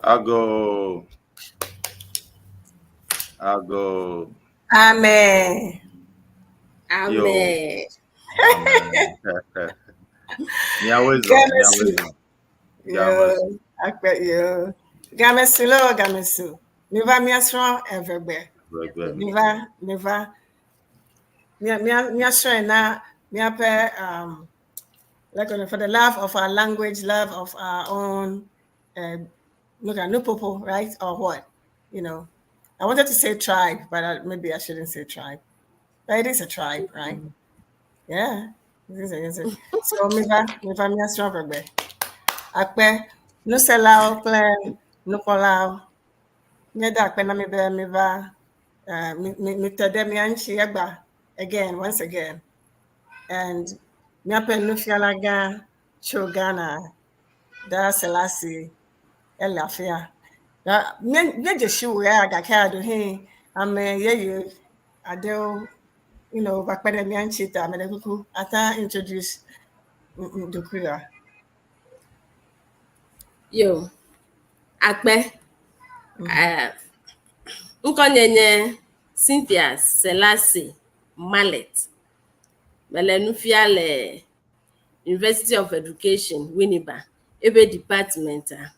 Ago. Ago. Amen. Yo. Amen. Amen. Miawezo, Gamesu. miawezo. Gamesu. Yo, akpe yo. Gamesu lo gamesu. Miva miasrɔ̃ evegbe. Gbegbe. Miva, miva. Mia mia miasrɔ̃e na miaƒe like for the love of our language, love of our own look at nupopo, right? Or what? You know. I wanted to say tribe, but maybe I shouldn't say tribe. But it is a tribe, right? Yeah. It is a. So miva, miva miasrɔ̃ evegbe. Akpe nuselawo kple nukpɔlawo. Míeda akpe na mi be miva mi te ɖe mía ŋuti egba again, once again. And míaƒe nufiala gã tso Ghana, Dara Selassie, ele afia. Na míedze si wò ya gake aɖohĩ ame yeye aɖewo va kpe ɖe mía ŋuti ta ame ɖe kuku ate introduce ɖokuiwòa. Yo. Akpe. Ŋkɔnye nye Cynthia Selassie Mallet. Mele nu fia le University of Education, Winneba, ebe department a.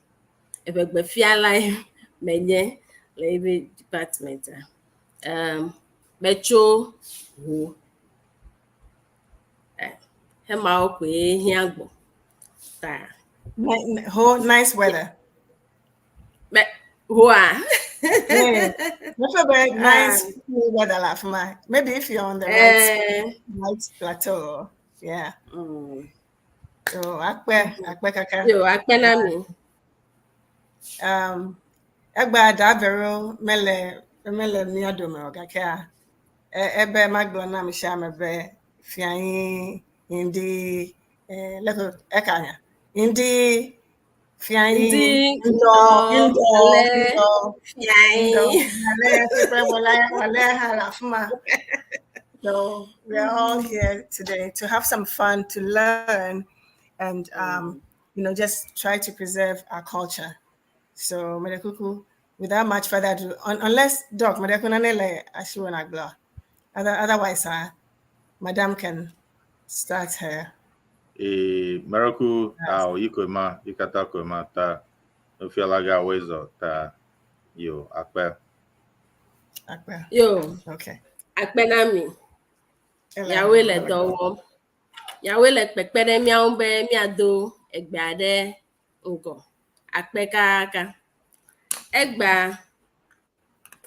Eʋegbefialae menye le ebe department a. Metso Ho. Hemawo koe hiã gbɔ. Ta. Ho, nice weather. Me, Hoa. Yeah. Be nice cool weather la fuma. Maybe if you're on the right plateau. Yeah. So akpe, akpe kaka. Yo, akpe na mi. Egba davero mele mele mía dome o gake a ebe magblɔ na ame sia ame be fianyi ŋdi leko ekanya ŋdi fianyi Ŋdi, ŋdɔ ŋdɔ, ŋdɔ ale, ŋdɔ fianyi. ŋdɔ ale kple wale wale hã le afi ma. So we are all here today to have some fun, to learn, and just try to preserve our culture. So Medekuku, without much further ado, unless Doc Medekunanele Ashiwanagla, otherwise, Madam can start her. E Maraku ao ikoma ikata koma ta ofialaga wezo ta yo akpe. Akpe. Yo. Okay. Akpe na mi. Miawoe le dɔ wɔm. Miawoe le kpekpe ɖe míawo be míado egbea ɖe ŋgɔ. Akpe kaka. Egbea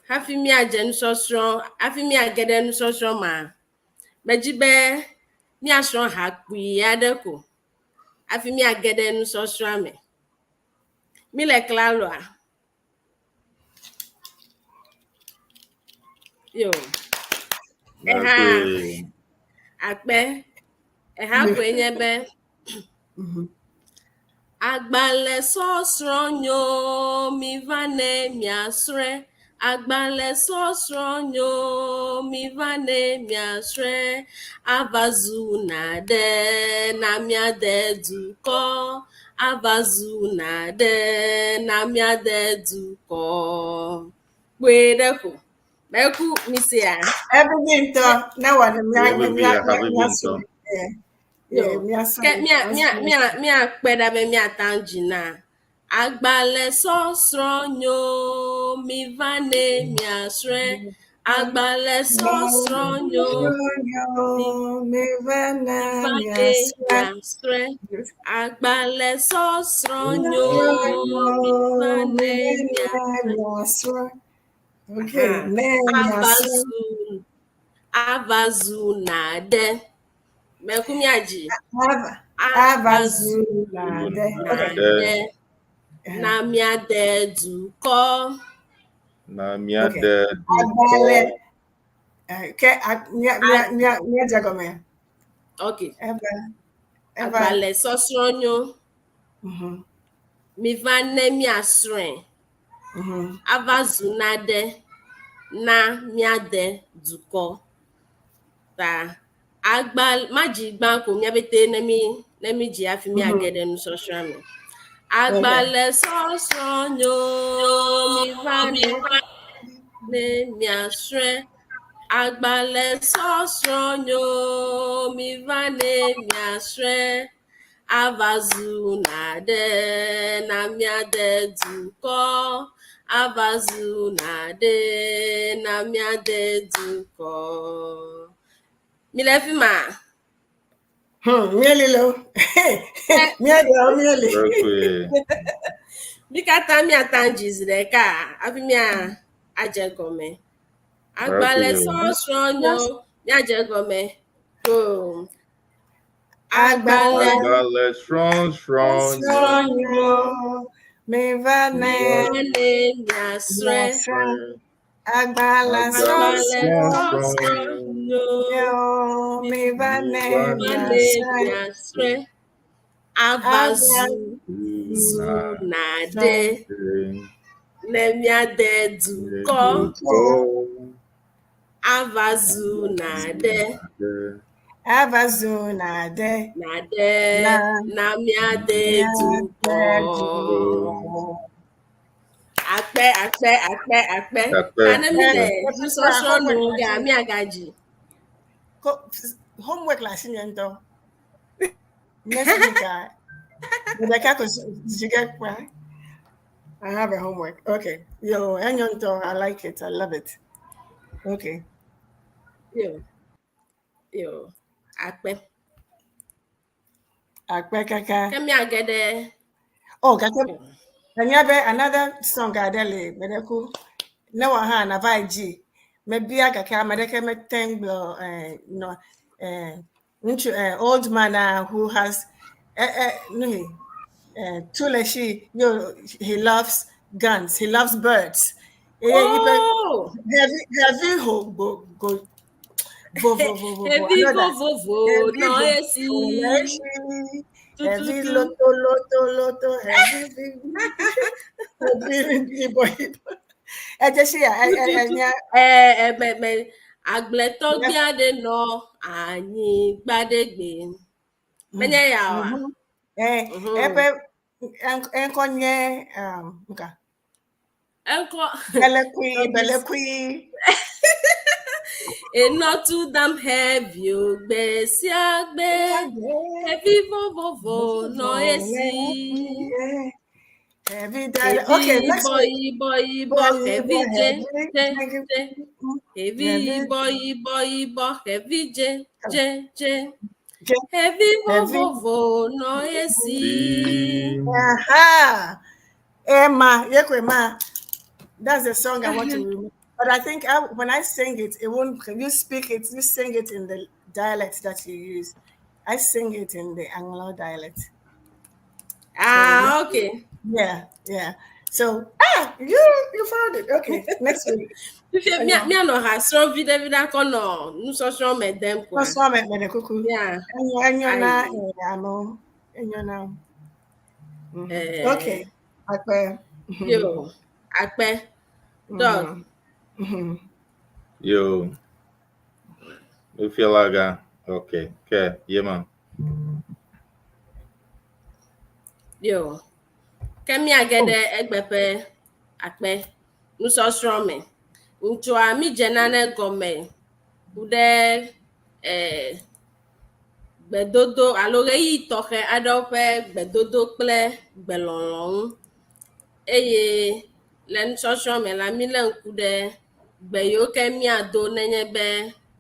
hafi míadze nusɔsrɔ̃, hafi míage ɖe nusɔsrɔ̃ ma, medzi be míasrɔ̃ ha kpui aɖe ko hafi míage ɖe nusɔsrɔ̃a me. Mi le klaloa? Yo. Eha akpe. Eha koe nye be agbalẽ sɔsrɔ̃ nyo mi va ne miasrɔ̃e. Agbalẽ sɔsrɔ̃ nyo mi va ne miasrɔ̃e. Ava zu naɖe na míade dukɔ. Ava zu naɖe na míade dukɔ. Kpoe ɖe ko. Meku mi sea. Everything to na wa mia Everything, mia mia everything mia to. so. Yeah, mia so. Ke mia mia mia miakpe ɖa be miata dzi na. Agbalẽ sɔsrɔ̃ nyo mi va ne miasrɔ̃e. Agbalẽ sɔsrɔ̃ nyo mi va ne va ne miasrɔ̃e. miasrɔ̃e. Agbalẽ sɔsrɔ̃ nyo mi va ne miasrɔ̃e. Miasrɔ̃e. Okay, Aha. ne Ava miasrɔ̃e. zu ava zu naɖe. Meku miadzi. Ava Ava ava zu zu naɖe. Okay. naɖe na míade dukɔ. Na míade Agbalẽ. dukɔ. Ke mia mia mia mia dze gɔme. Okay. Eva eva. Agbalẽ sɔsrɔ̃ nyo. Mi va ne miasrɔ̃e. Ava zu naɖe na míade dukɔ. Ta agba madzi gbã ko míabete ne mi ne mi dzi hafi míage ɖe nusɔsrɔ̃a me. Agbalẽ sɔsrɔ̃ nyo mi va ne miasrɔ̃e. Agbalẽ sɔsrɔ̃ nyo mi va ne miasrɔ̃e. Ava zu naɖe na miade dukɔ. Ava zu naɖe na miade dukɔ. Mi le fi ma? Mieli lo. Mieli, mieli. Mi katã miata dzi zi ɖeka hafi mia adze gɔme. Agbalẽ sɔsrɔ̃ nyo miadze gɔme. Go. Agbalẽ Agbalẽ srɔ̃srɔ̃ nyo. Mi va ne ne miasrɔ̃e. Agbalẽ sɔsrɔ̃ nyo. Mi va ne miasrɔ̃e. Ava zu naɖe ne miade dukɔ. Ava zu naɖe. Ava zu naɖe. Naɖe na miade dukɔ. Akpe akpe akpe akpe. Akpe. Ta ne mi le nusɔsrɔ̃ nu ga miagadzi. Homework la si nye ŋutɔ. Next week, Rebecca could you get I have a homework. Okay. Yo, enyo ŋutɔ, I like it. I love it. Okay. Yo. Yo. Akpe. Akpe kaka. Ke miage ɖe. Oh, gake enya be another song aɖe le gbeɖeku ne wɔ hã nava yi dzi mebia gake ame ɖeke mete ŋu gblɔ nɔ ŋutsu old man who has nuhi tu le si yo he loves guns, he loves birds. Oh! Heavy heavy ho go go vo vo vo vo. Heavy vo vo vo nɔ esi. Heavy loto loto loto heavy heavy hibo hibo. Ẹ jẹ́ sí ẹ ẹ ní. Ẹ ẹ mẹ mẹ agbletɔgbi aɖe nɔ anyigba ɖe gbe. Menye ya oa? Ẹ eƒe ŋkɔ nye nka. Eŋkɔ. Belekui belekui. Enɔ tu dam heavy o gbe sia gbe. Heavy vovovo nɔ esi. Heavy daddy. Okay, next Boy, boy, boy, heavy j, j, j. Heavy boy, boy, boy, heavy j, j, j. Heavy vovovo nɔ esi. Aha. Emma, Yekwema. That's the song I want to remember. But I think when I sing it, it won't. You speak it, you sing it in the dialect that you use. I sing it in the Anglo dialect. Ah, okay. Yeah. So you found it. Okay, next week. Fifie mianɔ ha srɔ̃ viɖe viɖe akɔ nɔ nusɔsrɔ̃ me dem koa. Nusɔsrɔ̃ me me kuku. Yeah. Enyo enyo na amewo. Enyo na. Okay. Akpe. Yo, akpe. Dog. Yo. Nufialaga. Okay. Ke yema. Yo. Ke miage ɖe egbe ƒe akpe nusɔsrɔ̃ me. Ŋutsua mi dze nane gɔme ku ɖe gbedodo alo ɣeyiɣi tɔxɛ aɖewo ƒe gbedodo kple gbelɔlɔ ŋu. Eye le nusɔsrɔ̃ me la, mi lé ŋku ɖe gbe yiwo ke miado nenye be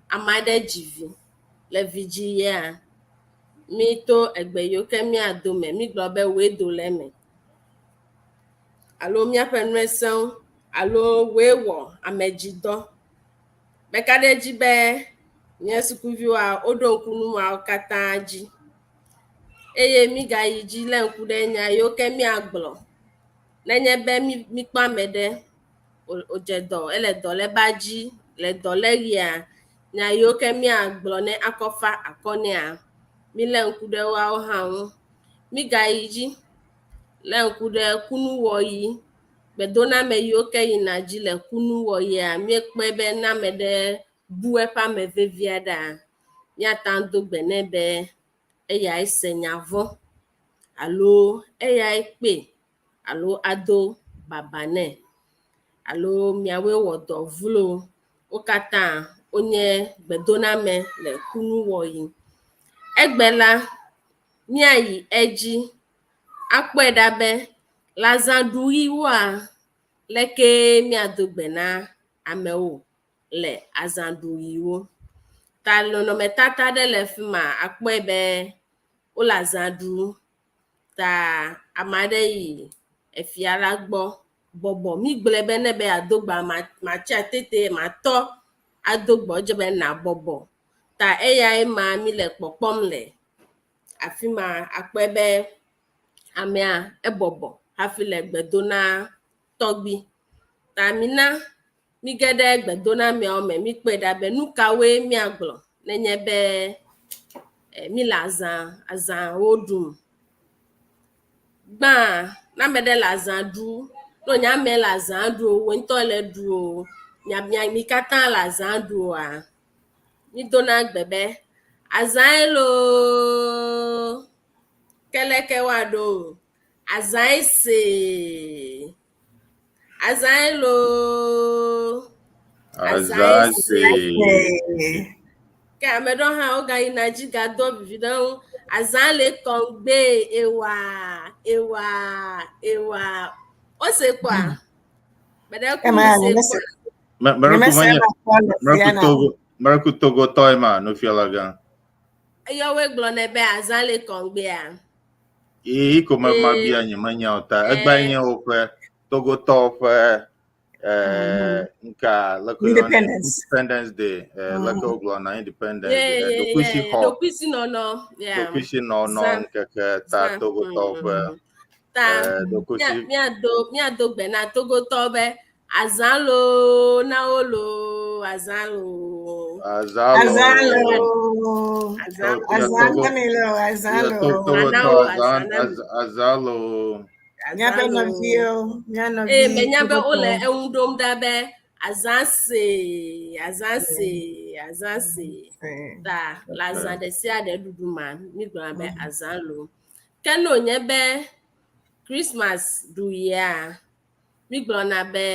ame aɖe dzi vi le vidziɣia. Mi to egbe yiwo ke miado me, mi gblɔ be woe do le eme. Alo miaƒe nue sẽŋu alo woe wɔ amedzidɔ. Meka ɖe edzi be nye sukuviwoa woɖo ŋku nu mawo katã dzi. Eye migayi dzi lé ŋku ɖe nya yiwo ke miagblɔ nenye be mikpɔ ame ɖe wòdze dɔ ele dɔléba dzi le dɔléɣia nya yiwo ke miagblɔ ne akɔfa akɔ nɛa milé ŋku ɖe woawo hã ŋu. Migayi dzi lé ŋku ɖe kunuwɔɣi gbedoname yiwo ke yina dzi le kunuwɔɣia míekpɔe be ne ame ɖe bu eƒe ame vevi aɖea míate ŋu do gbe nɛ be eyae se nya vɔ̃ alo eyae kpee. alo ado baba nɛ alo miawoe wɔ dɔ vlo. Wo katã wonye gbedoname le kunuwɔɣi. Egbe la, míayi edzi akpɔe ɖa be le azãɖuɣiwoa, leke míado gbe na amewo le azãɖuɣiwo. Ta nɔnɔmetata ɖe le fi ma akpɔe be wole azã ɖum ta ame aɖe yi efia la gbɔ bɔbɔ. Mígblɔe be ne be yeado gbea matsi atete matɔ ado gbe edze be nabɔbɔ. Ta eyae ma míle kpɔkpɔm le afi ma akpɔe be amea ebɔbɔ hafi le gbe dom na tɔgbui. Ta mina mige ɖe gbedonameawo me míkpɔe ɖa be nu kawoe míagblɔ nenye be míle azã azãwo ɖum. Gbã, ne ame ɖe le azã ɖum, ne wònye ame le azã ɖu o, wò ŋutɔ le ɖu o, mia mia mi katã le azã ɖu oa, mídona gbe be azãe loo, ke leke woaɖo o, azãe see. Azãe loo. Azã see. Ke ame ɖewo hã wogayina dzi gadoa vivi ɖe eŋu. Azã le kɔŋgbe ewa ewa ewa. Wose kpɔa? Gbe ɖe ku Ema mise nyemese. kpɔa? Mereku Nyemese menye ema kpɔ le Mereku Siana o. Togo Mereku Togotɔe ma nufiala gã. Eyɔwoe gblɔnɛ be azã le kɔŋgbea. Yi ko me ma Ee. bia nye menya o ta egba Ee. nye woƒe Togotɔwo ƒe nka leke woyɔnɛ? Independence. Independence Day leke wogblɔna Independence Yeah, Day yeah, ɖokuisi yeah. xɔ Ɖokuisinɔnɔ. Yeah. ɖokuisi nɔnɔ Zã. ŋkeke ta Zã. Togotɔwo ƒe Ta ɖokuisi míado míado gbe na Togotɔwo be azã loo na wo loo azã loo. Azã Azã loo. loo. Azã To- loo. ya Azã Togo na mi loo. Azã ya loo. Togotɔ Na wo, azã azã na mi. azã loo. Míaƒe Azã loo. nɔviwo, mía nɔvi Eye menya be wole Togotɔwo. eŋu ɖom ɖa be azã see, azã see, azã see. Ta le azã ɖe sia ɖe ɖuɖu ma, mígblɔna be azã loo. Ke ne wònye be Christmas ɖuɣia, mígblɔna be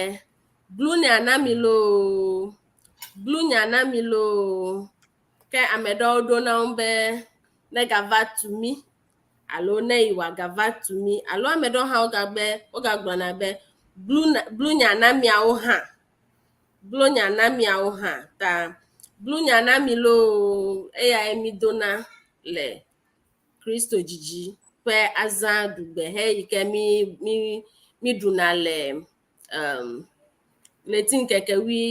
blunya na mi loo, blunya na mi loo. Ke ame ɖewo ɖona ŋu be negava tu mí alo ne yi wòagava tu mí alo ame ɖewo hã wogagbe wogagblɔna be blunya na miawo hã, blunya na miawo hã. Ta blunya na mi loo eyae mídona le Kristo dzidzi ƒe azã ɖugbe he yi ke mí mí míɖuna le ɣleti ŋkeke wui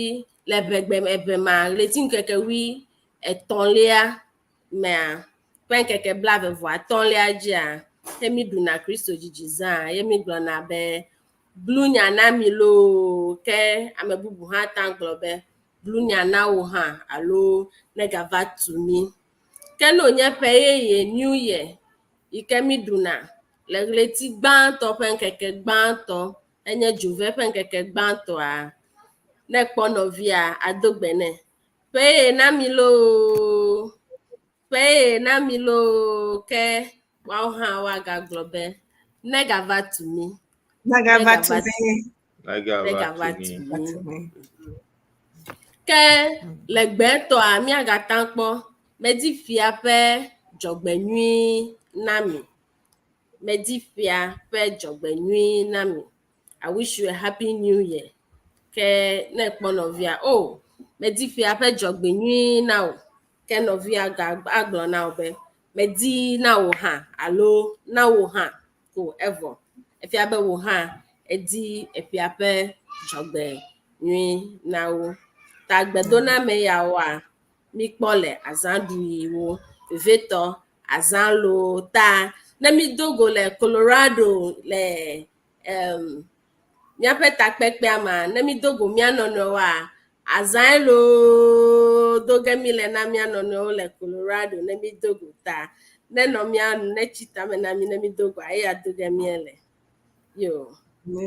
le ʋegbe eve ma ɣleti ŋkeke wui etɔ̃lia mea ƒe ŋkeke blaeve vɔ atɔ̃lia dzia he míɖuna Kristo dzidzi zã ye mígblɔna be blunya na mi loo ke ame bubu hã ta gblɔ be blunya na wo hã alo negava tu mí. Ke ne wònye ƒe yeye New Year yi ke míɖuna le ɣleti gbãtɔ ƒe ŋkeke gbãtɔ enye dzove ƒe ŋkeke gbãtɔa, ne ekpɔ nɔvia ado gbe nɛ. Ƒe yeye na mi loo, ƒe yeye na mi loo ke woawo hã woagagblɔ be negava tu mí. Negava tu Negava mi. Negava Negava tu tu mí. mí. Tu mi. Ke le gbetɔa míagata kpɔ medi fia ƒe dzɔgbenyui na mi. Medi fia ƒe dzɔgbenyui na mi. I wish you a happy new year. Ke ne ekpɔ nɔvia, oh, medi fia ƒe dzɔgbenyui na wò. Ke nɔvia agblɔ na wò be medi na wò hã alo na wò hã ko evɔ. Efia be wò hã edi eƒea ƒe dzɔgbenyui na wo. Ta gbedoname yawoa, míkpɔ le azãɖuɣiwo, vevietɔ azã loo ta ne mído go le Colorado le míaƒe takpekpea mea, ne mído go mía nɔnɔewoa, azãe loo do ge mí le na mía nɔnɔewo le Colorado ne mído go ta nenɔ mía nu netsi tame na mí ne mído goa eya do ge míele. Yo.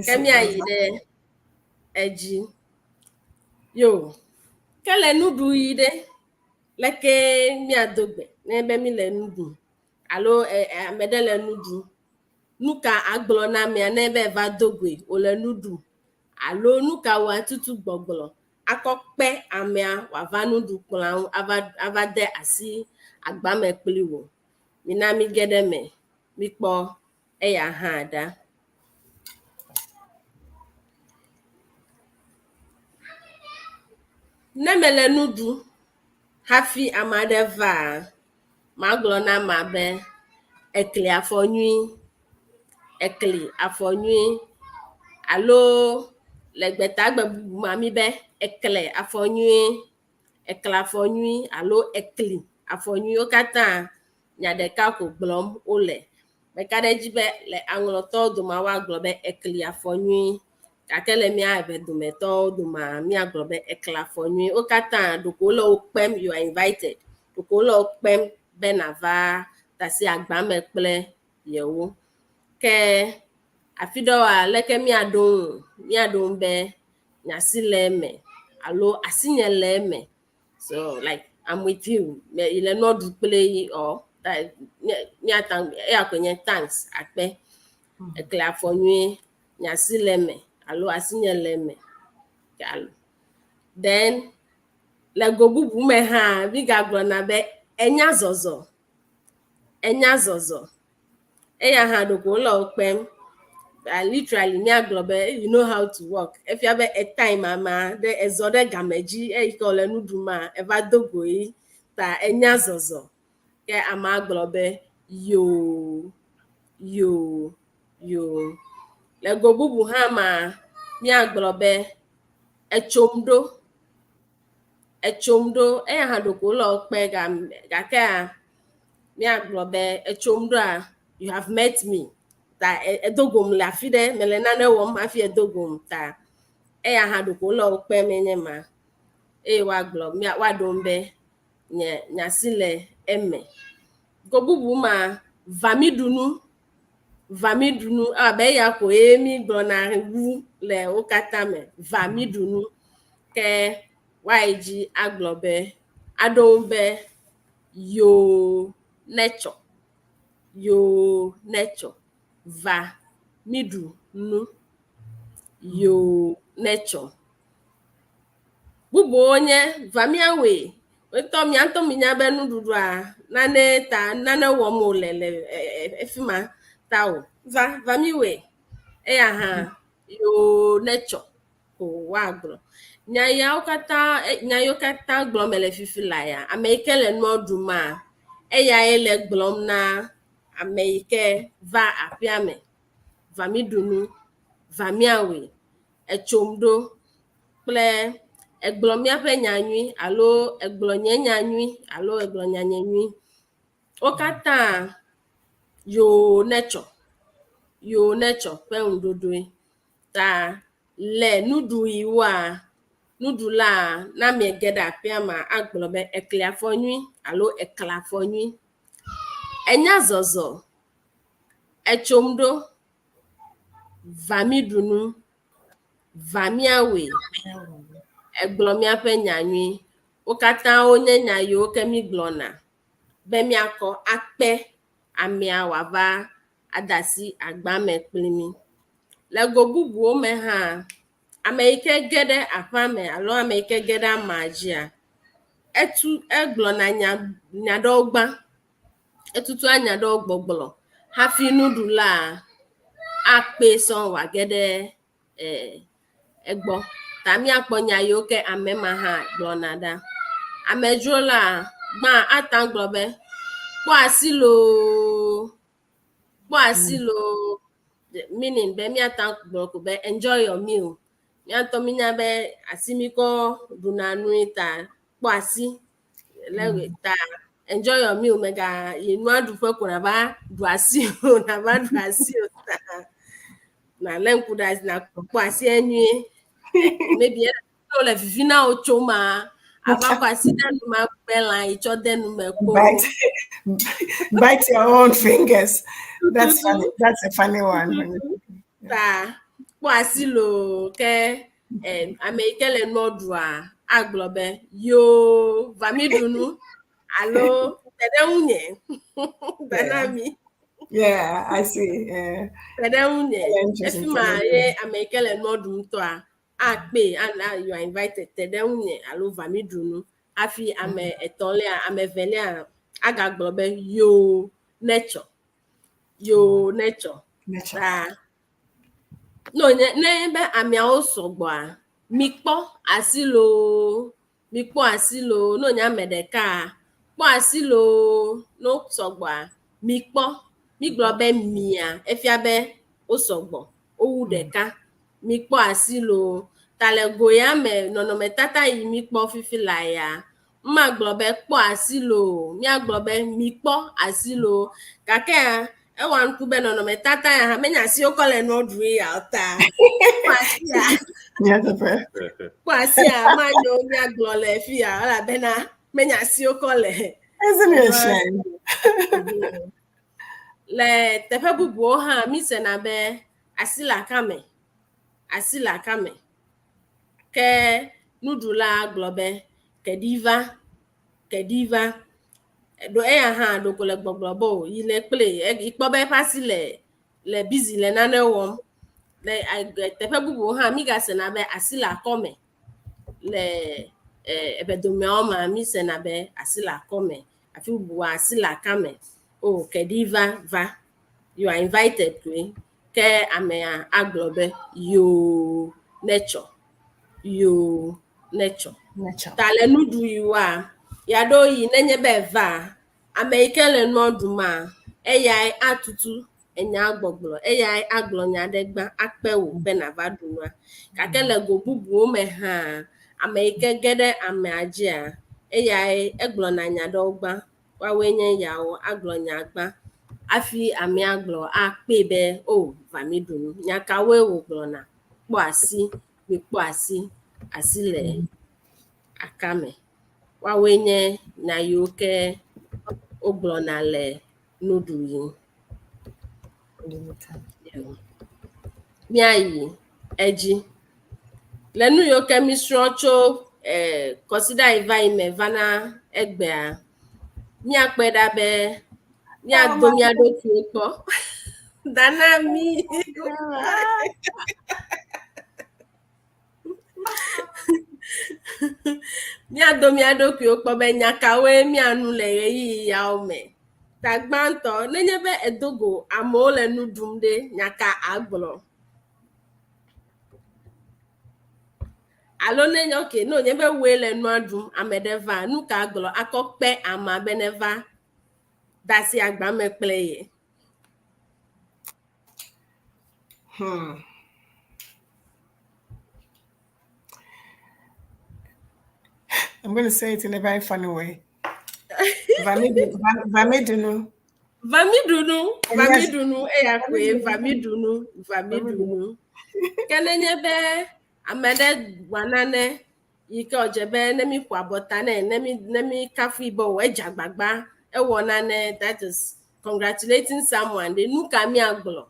Ke míayi ɖe edzi. Yo. Ke le nuɖuɣi ɖe, leke míado gbe ne be míle nu ɖum alo ame ɖe le nu ɖum. Nu ka agblɔ na amea ne be eva do goe wòle nu ɖum alo nu ka wòatutu gbɔgblɔ akɔ kpe amea wòava nuɖukplɔa ŋu ava ava de asi agbame kpli wò. Mina míge ɖe eme míkpɔ eya hã ɖa. Ne mele nu ɖum hafi ame aɖe vaa, magblɔ na amea be ekli afɔ nyui, ekli afɔ nyui alo le gbetagbe bubu mea míbe ekle afɔ nyui, ekle afɔ nyui alo ekli afɔ nyui. Wo katã nya ɖeka ko gblɔm wole. Meka ɖe edzi be le aŋlɔtɔwo domea woagblɔ be ekli afɔ nyui gake le mía eve dometɔwo domea míagblɔ be ekle afɔ nyui. Wo katã ɖeko wole wo kpem you are invited. Ɖeko wole wo kpem be nàva de asi agba me kple yewo. Ke afi ɖewoa leke míaɖo ŋu? Míaɖo ŋu be nye asi le eme alo asinye le eme. So like I'm with you. Me yi le nua ɖu kple yi or míata eya koe nye thanks akpe. Ekle afɔ nyuie, nye asi le eme alo asinye le eme. Then le go bubu me hã mígagblɔna be enya zɔzɔ, enya zɔzɔ. Eya hã ɖeko wole wo kpem. Literally míagblɔ be you know how to walk. Efia be etime amea ɖe ezɔ ɖe game dzi eyi ke wòle nu ɖum eva do go yi ta enya zɔzɔ. Ke amea gblɔ be yoo, yoo, yoo. Le go bubu hã mea, míagblɔ be etsom ɖo, etsom ɖo. Eya hã ɖeko wole wo kpe gakea míagblɔ be etsom ɖoa you have met me ta edo gom le afi ɖe mele nane wɔm hafi edo gom ta eya hã ɖeko wole wo kpem enye ma eye woagblɔ woaɖo ŋu be nye nye asi le eme. Go bubu ma va mi ɖu nu va mi ɖu nu abe eya koe mi gblɔna wu le wo katã me va mi ɖu nu ke woayi dzi agblɔ be aɖo ŋu be yoo netsɔ yoo netsɔ va mi ɖu nu yoo netsɔ. Bubuwo nye va míawɔe. Wotɔ mía ŋutɔ minya be nuɖuɖua nane ta nane wɔm wòle le efi ma ta o. Va va míwɔe. Eya hã yoo netsɔ ko woagblɔ. Nya yawo katã nya yiwo katã gblɔm mele fifi laa ya, ame yi ke le nua ɖum eyae le gblɔm na ame yi ke va aƒea me. Va míɖu nu, va míawɔe, etsom ɖo kple egblɔ míaƒe nya nyui alo egblɔ nye nya nyui alo egblɔ nyanye nyui. Wo katã yoo netsɔ, yoo netsɔ ƒe ŋuɖoɖoe. Ta le nuɖuɣiwoa, nuɖulaa ne amea ge ɖe aƒea mea agblɔ be ekli afɔ nyui alo ekla afɔ nyui. Enya zɔzɔ, etsom ɖo, va míɖu nu, va míawɔe, egblɔ míaƒe nya nyui. Wo katã wonye nya yiwo ke mígblɔna be míakɔ akpe amea wòava ade asi agba me kpli mí. Le go bubuwo me hã, ame yi ke ge ɖe aƒea me alo ame yi ke ge ɖe amea dzia, etu egblɔna nya nya ɖewo gbã. Etutua nya ɖewo gbɔgblɔ hafi nuɖulaa akpee sɔŋ wòage ɖe egbɔ. Ta míakpɔ nya yiwo ke ame ma hã gblɔna ɖa. Amedzrolaa, gbã ate ŋu agblɔ be kpɔ asi loo, kpɔ asi loo meaning be míate ŋu agblɔ ko be enjoy your meal. Mía ŋutɔ mínya be asi míkɔ ɖuna nui ta kpɔ asi le ta enjoy your meal mega yi nua ɖuƒe ko nava ɖu asi o nava ɖu asi o ta nalé ŋku ɖe asi nakpɔ asia nyuie. Maybe ne wole vivi na wò tso ma ava kɔ asi ɖe nu me agbe lã yi tsɔ de nu me kpo. Bite, bite your own fingers. That's funny. That's a funny one. Ta kpɔ asi loo ke ame yi ke le nua ɖua agblɔ be yoo va mi ɖu nu alo te ɖe ŋunye te na mi. Yeah, I see. Yeah. Te ɖe ŋunye. Interesting. Efi ma ye ame yi ke le nua ɖum tɔa akpe ana you are invited te ɖe ŋunye alo va mi ɖu nu. Hafi ame etɔ̃lia, ame evelia agagblɔ be yoo netsɔ. Yoo netsɔ. Nature. Ta ne wònye ne be ameawo sɔgbɔa, mikpɔ asi loo, mikpɔ asi loo. Ne wònye ame ɖeka, kpɔ asi loo. Ne wo sɔgbɔa, mikpɔ. Migblɔ be mia, efia be wo sɔgbɔ, wowu ɖeka. Mikpɔ asi loo. Ta le go ya me, nɔnɔmetata yi mikpɔ fifi laa ya, magblɔ be kpɔ asi loo, míagblɔ be mikpɔ asi loo. Gakea, ewɔ nuku be nɔnɔmetata ya hã menye asi wokɔ le nua ɖu ya o ta. Kpɔ asia, Yeah, the first. kpɔ asia manyo míagblɔ le fi ya elabena menye asi wokɔ le Isn't it a shame? Le teƒe bubuwo hã mísena be asi le akame, asi le akame. Ke nuɖula gblɔ be keɖi va, keɖi va. Ɖo eya hã ɖoko le gbɔgblɔ be o yi le kple ikpɔ be eƒe asi le le busy le nane wɔm. Le teƒe bubuwo hã mígasena be asi le akɔme. Le eʋedomeawo mea mísena be asi le akɔme. Afi bubua asi le akame. O keɖi va va. You are invited koe. Ke amea agblɔ be yoo netsɔ, yoo netsɔ. Nature. Ta le nuɖuɣiwoa, ɣeaɖewoɣi nenye be eva, ame yi ke le nua ɖuma, eyae atutu enya gbɔgblɔ, eyae agblɔ nya ɖe gbã akpe wò be nàva ɖu nua. Gake le go bubuwo me hã, ame yi ke ge ɖe amea dzia, eyae egblɔna nya ɖewo gbã. Woawoe nye yawo agblɔ nya gbã hafi amea gblɔ akpee be o va mi ɖu nu. Nya kawoe wògblɔna? Kpɔ asi, mikpɔ asi, asi le akame. Woawoe nye nya yiwo ke wogblɔna le nuɖuɣi. Míayi edzi. Le nu yiwo ke mísrɔ̃ tso kɔsiɖa yi va yi me vana egbea, míakpɔe ɖa be míado mía ɖokuiwo kpɔ. Dana mi. Míado mía ɖokuiwo kpɔ be nya kawoe míanu le ɣeyiɣi yawo me. Ta gbãtɔ, nenye be edo go amewo le nu ɖum ɖe, nya ka agblɔ? Alo ne nye okay, ne wònye be wòe le nua ɖum, ame ɖe va, nu ka agblɔ akɔ kpe amea be neva da asi agba me kple ye? I'm going to say it in a very funny way. Vamidunu. Vamidunu, vamidunu, eya koe vamidunu, vamidunu. Ke nenye be ame ɖe wɔ nane yi ke wòdze be ne mi ƒo abɔta nɛ, ne mi ne mi kafui be o edze agbagba, ewɔ nane that is congratulating someone ɖe nu ka míagblɔ?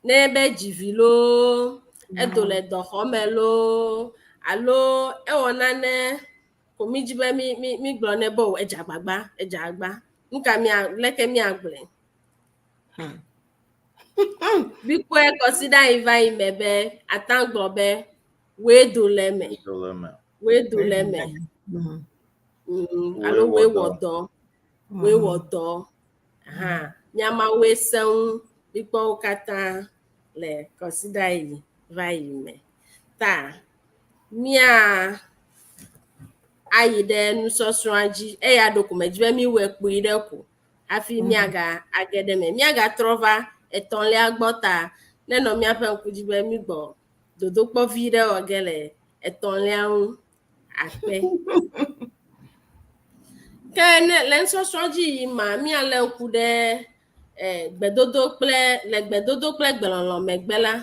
Ne be dzi vi loo, edo le dɔxɔme loo, alo ewɔ nane ko mi dzi be mi mi mi gblɔ nɛ be o edze agbagba, edze agbagba. Nu ka mía leke míagblɔe? Mikpɔe kɔsiɖa yi va yi me be ata gblɔ be woe do le eme, Do le eme. woe do le eme, alo woe wɔ dɔ, woe wɔ dɔ. Hã nyamawoe sẽ ŋu mikpɔ wo katã le kɔsiɖa yi va yi me. Ta mía ayi ɖe nusɔsrɔ̃a dzi eya ɖo ko medzi be miwɔe kpui ɖe ko hafi míaga age ɖe eme. Míagatrɔ va etɔ̃lia gbɔ ta nenɔ míaƒe ŋku dzi be mígbɔ dodokpɔ vi ɖe wɔ ge le etɔ̃lia ŋu akpe. Ke ne le nusɔsrɔ̃ dzi yi ma, míalé ŋku ɖe gbedodo kple le gbedodo kple gbelɔlɔ megbe la,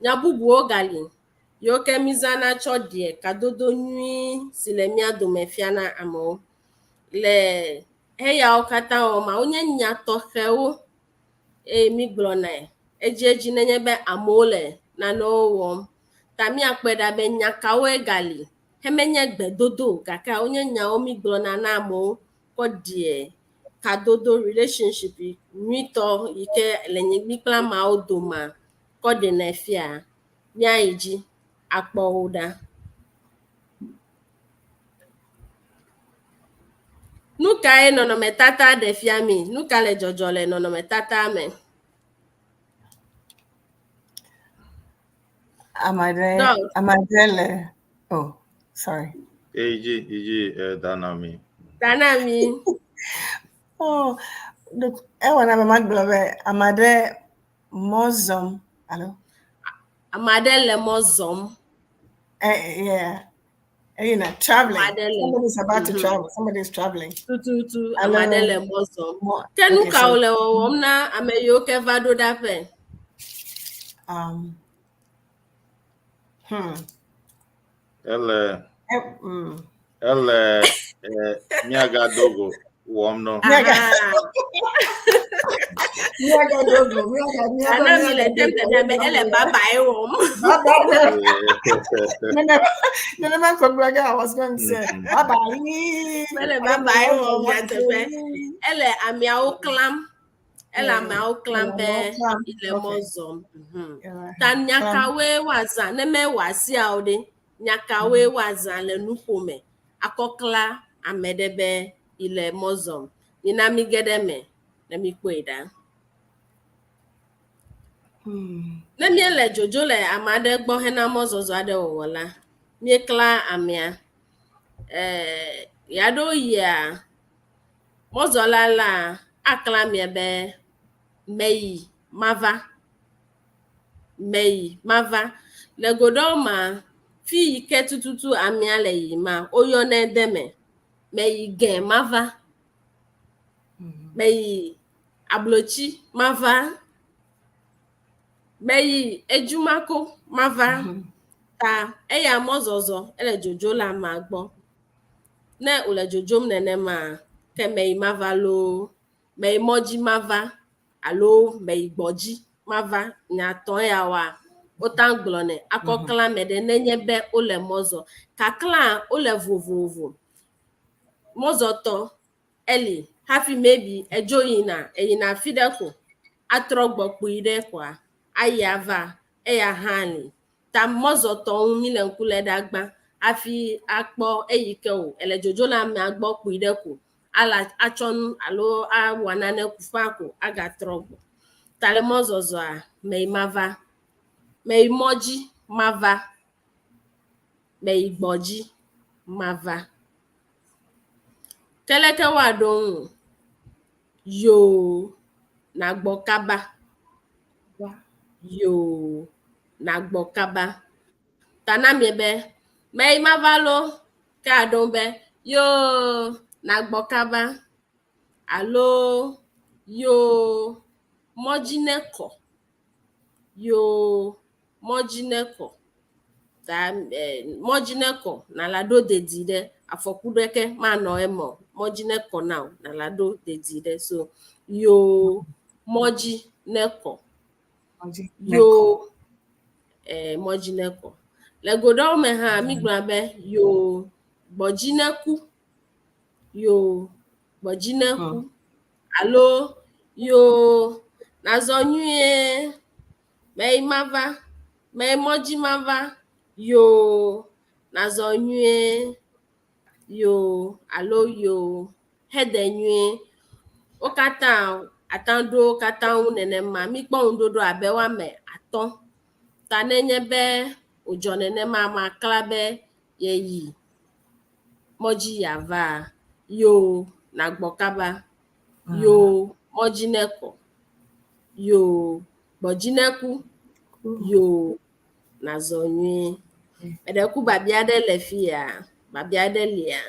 nya bubuwo gali yiwo ke mízãna tsɔ ɖea kadodo nyui si le mía dome fiana amewo. Le eyawo katã wɔma, wonye nya tɔxɛwo eye mígblɔnae edziedzi nenye be amewo le nanewo wɔm. Ta míakpɔe ɖa be nya kawoe gali hemenye gbedodo o gake wonye nyawo mígblɔna na amewo kɔ ɖea kadodo relationship nyuitɔ yi ke le mí kple ameawo domea kɔ ɖenɛ fia, míayi dzi akpɔ wo ɖa. Nu kae nɔnɔmetata ɖe fia mí? Nu ka le dzɔdzɔ le nɔnɔmetata me? Ame aɖe, ame aɖe le, oh, sorry. Iji, iji, dana mi. Dana mi. Oh, ewɔ na be magblɔ be ame aɖe mɔ zɔm alo? Ame aɖe le mɔ zɔm. Yeah. You know, traveling. Somebody is about to travel. Somebody is traveling. Tututu, ame aɖe le mɔ zɔm. Ke nu ka wòle wɔwɔm na ame yiwo ke va ɖo ɖa ƒe? Ele ele míagado go wɔm nɔ. Míagado go, míaga Ana mi le tem tete be ele bye wɔm. Nenema ko gblɔ ge I was going to say bye bye. Ele bye bye wɔm nyateƒe. Ele ameawo klam. Ele ameawo klam be ile mɔ zɔm. Ta nya kawoe woazã ne mewɔ asia o ɖe? Nya kawoe woazã le nuƒo me akɔ kla ame ɖe be ile mɔ zɔm? Mina mi ge ɖe eme ne mikpɔe ɖa. Ne míele dzodzo le ame aɖe gbɔ hena mɔzɔzɔ aɖe wɔwɔ la, míekla amea. Ɣeaɖewo yia, mɔzɔla la akla amea be meyi mava, meyi mava. Le go ɖewo mea, fi yi ke tututu amea le yiyima, woyɔnɛ de eme. Meyi gɛ mava, meyi ablotsi mava, meyi edzumako mava. Ta eya mɔzɔzɔ ele dzodzo le amea gbɔ. Ne wòle dzodzom nenema, ke meyi mava loo, meyi mɔdzi mava alo meyi gbɔdzi mava. Nya etɔ̃ yawoa, wote ŋu gblɔnɛ akɔ klã ame ɖe nenye be wole mɔ zɔm. Kaklã wole vovovo. Mɔzɔtɔ eli hafi maybe edzo yina eyina afi ɖe ko atrɔ gbɔ kpui ɖe koa ayi ava eya hã li. Ta mɔzɔtɔ ŋu mi le ŋku le ɖa gbã hafi akpɔ eyi ke o ele dzodzo le amea gbɔ kpui ɖe ko ala atsɔ nu alo awɔ nane faa ko agatrɔ gbɔ. Ta le mɔzɔzɔa meyi mava, meyi mɔdzi mava, meyi gbɔdzi mava. Ke leke woaɖo ŋu? Yoo, nagbɔ kaba. Yoo, nagbɔ kaba. Ta na mie be meyi mava loo, ke aɖo ŋu be yoo, nagbɔ kaba alo yoo, mɔdzi nekɔ. Yoo, mɔdzi nekɔ. Ta mɔdzi nekɔ nala ɖo dedi ɖe afɔku ɖeke manɔ eme o. Mɔdzi nekɔ na wò nala ɖo dedi ɖe. So yoo, mɔdzi nekɔ. Yoo, mɔdzi nekɔ. Le go ɖewo me hã mi gblɔna be yoo, gbɔdzi neku. Yoo, gbɔdzi neku. Alo yoo, nazɔ nyuie. Meyi mava, meyi mɔdzi mava. Yoo, nazɔ nyuie. Yoo alo yoo, hede nyuie. Wo katã ate ŋu ɖo wo katã ŋu nenema. Mikpɔ ŋuɖoɖo abe woame atɔ̃. Ta nenye be wòdzɔ nenema, makla be yeyi mɔdzi yeava. Yoo, nagbɔ kaba. Yoo, mɔdzi nekɔ. Yoo, gbɔdzi neku. Yoo, nazɔ nyuie. Eɖe ku babia ɖe le fi ya? Babia ɖe lia?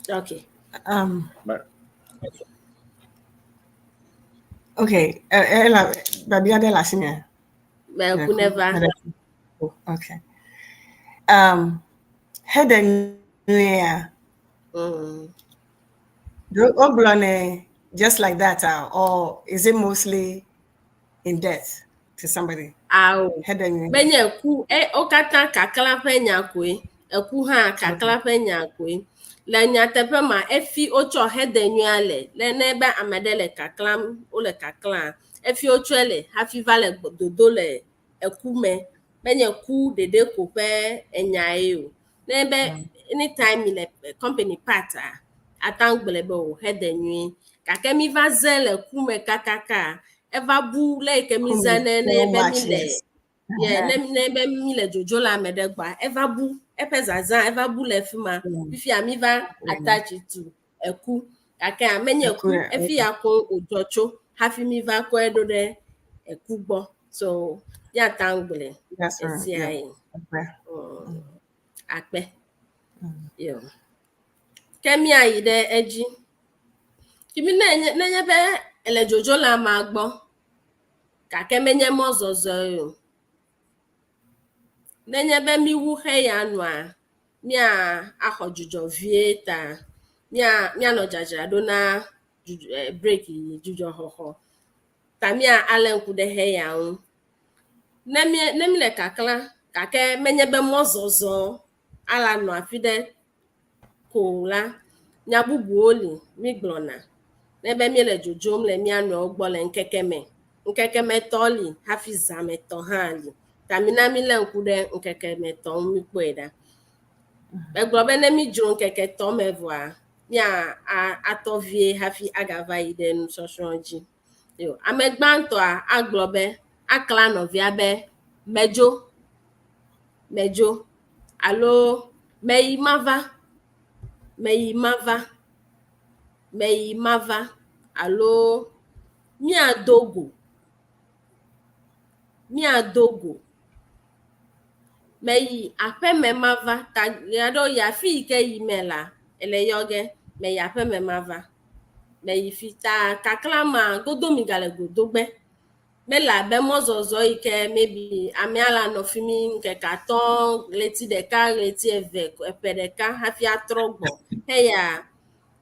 Okay. Okay. Ela babia ɖe le asinye. Meku neva. Okay. Hede nyuiea. Wogblɔnɛ just like that, or is it mostly in death to somebody? Awo. Hede nyuie. Menye ku wo katã kaklã ƒe nya koe. Eku hã kakla ƒe nya koe. Le nyateƒe ma efi wotsɔ hedenyuia le. Le ne be ame ɖe le kaklam, wole kaklã, efi wotsɔe le hafi va le dodo le eku me. Menye ku ɖeɖe ko ƒe enyae o. Ne be anytime mi le company part a, ate ŋu gblɔe be o hedenyuie. Gake mi va ze le ku me kakaka, eva bu le yi ke mi zã ne ne be mi le ye ne ne be mi le dzodzo le ame ɖe gbɔa, eva bu eƒe zazã eva bu le fi ma. Fifia mi va attach to eku. Gake menye ku efi ya koŋ wòdzɔ tso hafi mi va kɔe ɖo ɖe eku gbɔ. So míate ŋu gblɔe esia ye. Akpe. Yo. Ke míayi ɖe edzi. Kimi ne nenye be ele dzodzo le amea gbɔ gake menye mɔzɔzɔe o. Nenye be míwu xeya nua, mía axɔ dzudzɔ vie ta mía míanɔ dzadzraɖo na break yi dzudzɔxɔxɔ. Ta mía alé ŋku ɖe xeya ŋu. Ne mí ne míle kaklã gake menye be mɔzɔzɔ ala nɔ afi ɖe ko la, nya bubuwo li mígblɔna. Ne be míele dzodzom le mía nɔewo gbɔ le ŋkeke me. Ŋkeke me tɔ li hafi zã me tɔ hã li. Ta mina mílé ŋku ɖe ŋkeke me tɔ ŋu míkpɔe ɖa. Megblɔ be ne mídzro ŋkeke tɔ me vɔa, mía atɔ vie hafi agava yi ɖe nusɔsrɔ̃ dzi. Yo, ame gbãtɔa agblɔ be akla nɔvia be medzo, medzo alo meyi mava, meyi mava, meyi mava alo míado go, míado go. Meyi aƒeme mava ta ɣeaɖewo yi afi yi ke yi me la, ele yɔ ge meyi aƒeme mava. Meyi fi ta kakla ma godo mi gale godogbe. Mele abe mɔzɔzɔ yi ke maybe amea la nɔ fi mi ŋkeke atɔ̃, ɣleti ɖeka, ɣleti eve, eƒe ɖeka hafi atrɔ gbɔ. Heya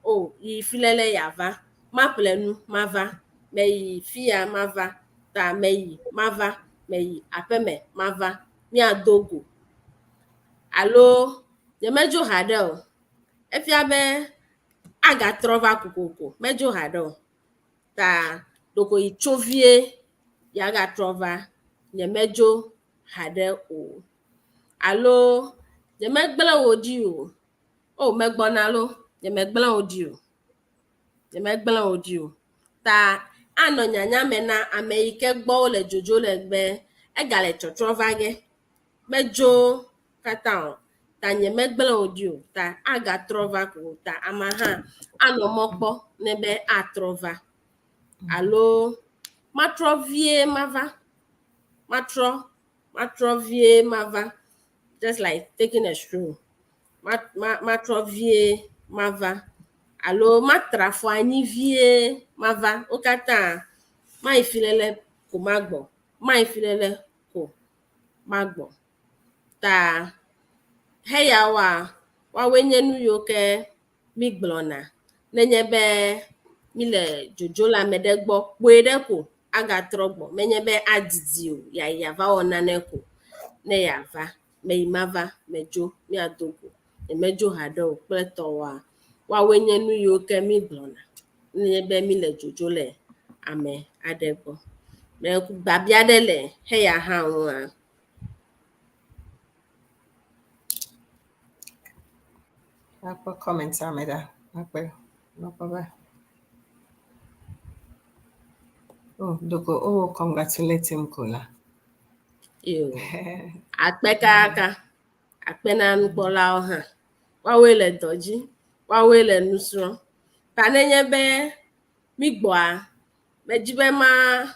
o yi fi lele yeava. Maƒle nu mava. Meyi fiya mava. Ta meyi mava. Meyi aƒeme mava. Míado go. Alo nyemedzo haɖe o. Efia be agatrɔ va kokoko. Medzo haɖe o. Ta ɖeko yi tso vie yeagatrɔ va. Nyemedzo haɖe o. Alo nyemegblẽ wò ɖi o. O megbɔna lo. Nyemegblẽ wò ɖi o. Nyemegblẽ wò ɖi o. Ta anɔ nyanya me na ame yi ke gbɔ wole dzodzo le be egale tsɔtrɔ va ge. Medzo katã o. Ta nyemegblẽ wò ɖi o. Ta agatrɔ va ko. Ta amea hã anɔ mɔ kpɔ ne be atrɔ va. Alo matrɔ vie mava. Matrɔ matrɔ vie mava. Just like taking a stroll. Ma ma matrɔ vie mava. Alo matra afɔ anyi vie mava. Wo katã mayi fi lele ko magbɔ. Mayi fi lele ko magbɔ. Ta heyawoa, woawoe nye nu yiwo ke mígblɔna nenye be míle dzodzo le ame ɖe gbɔ kpoe ɖe ko agatrɔ gbɔ. Menye be adidi o, yeayi ava wɔ nane ko ne yeava. Meyi mava, medzo, míado go. Nyemedzo haɖe o kple tɔwòa. Woawoe nye nu yiwo ke mígblɔna nenye be míle dzodzo le ame aɖe gbɔ. Biabia ɖe le heya hã ŋua? Akpɔ comment ame ɖa. Akpɔ makpɔ be. Oh, doko oh congratulate him kola. Yo. Akpe kaka. Akpe na nukpɔlawo hã. Woawoe le dɔ dzi. Woawoe le nu srɔ̃m. Ta nenye be mígbɔa, medzi be ma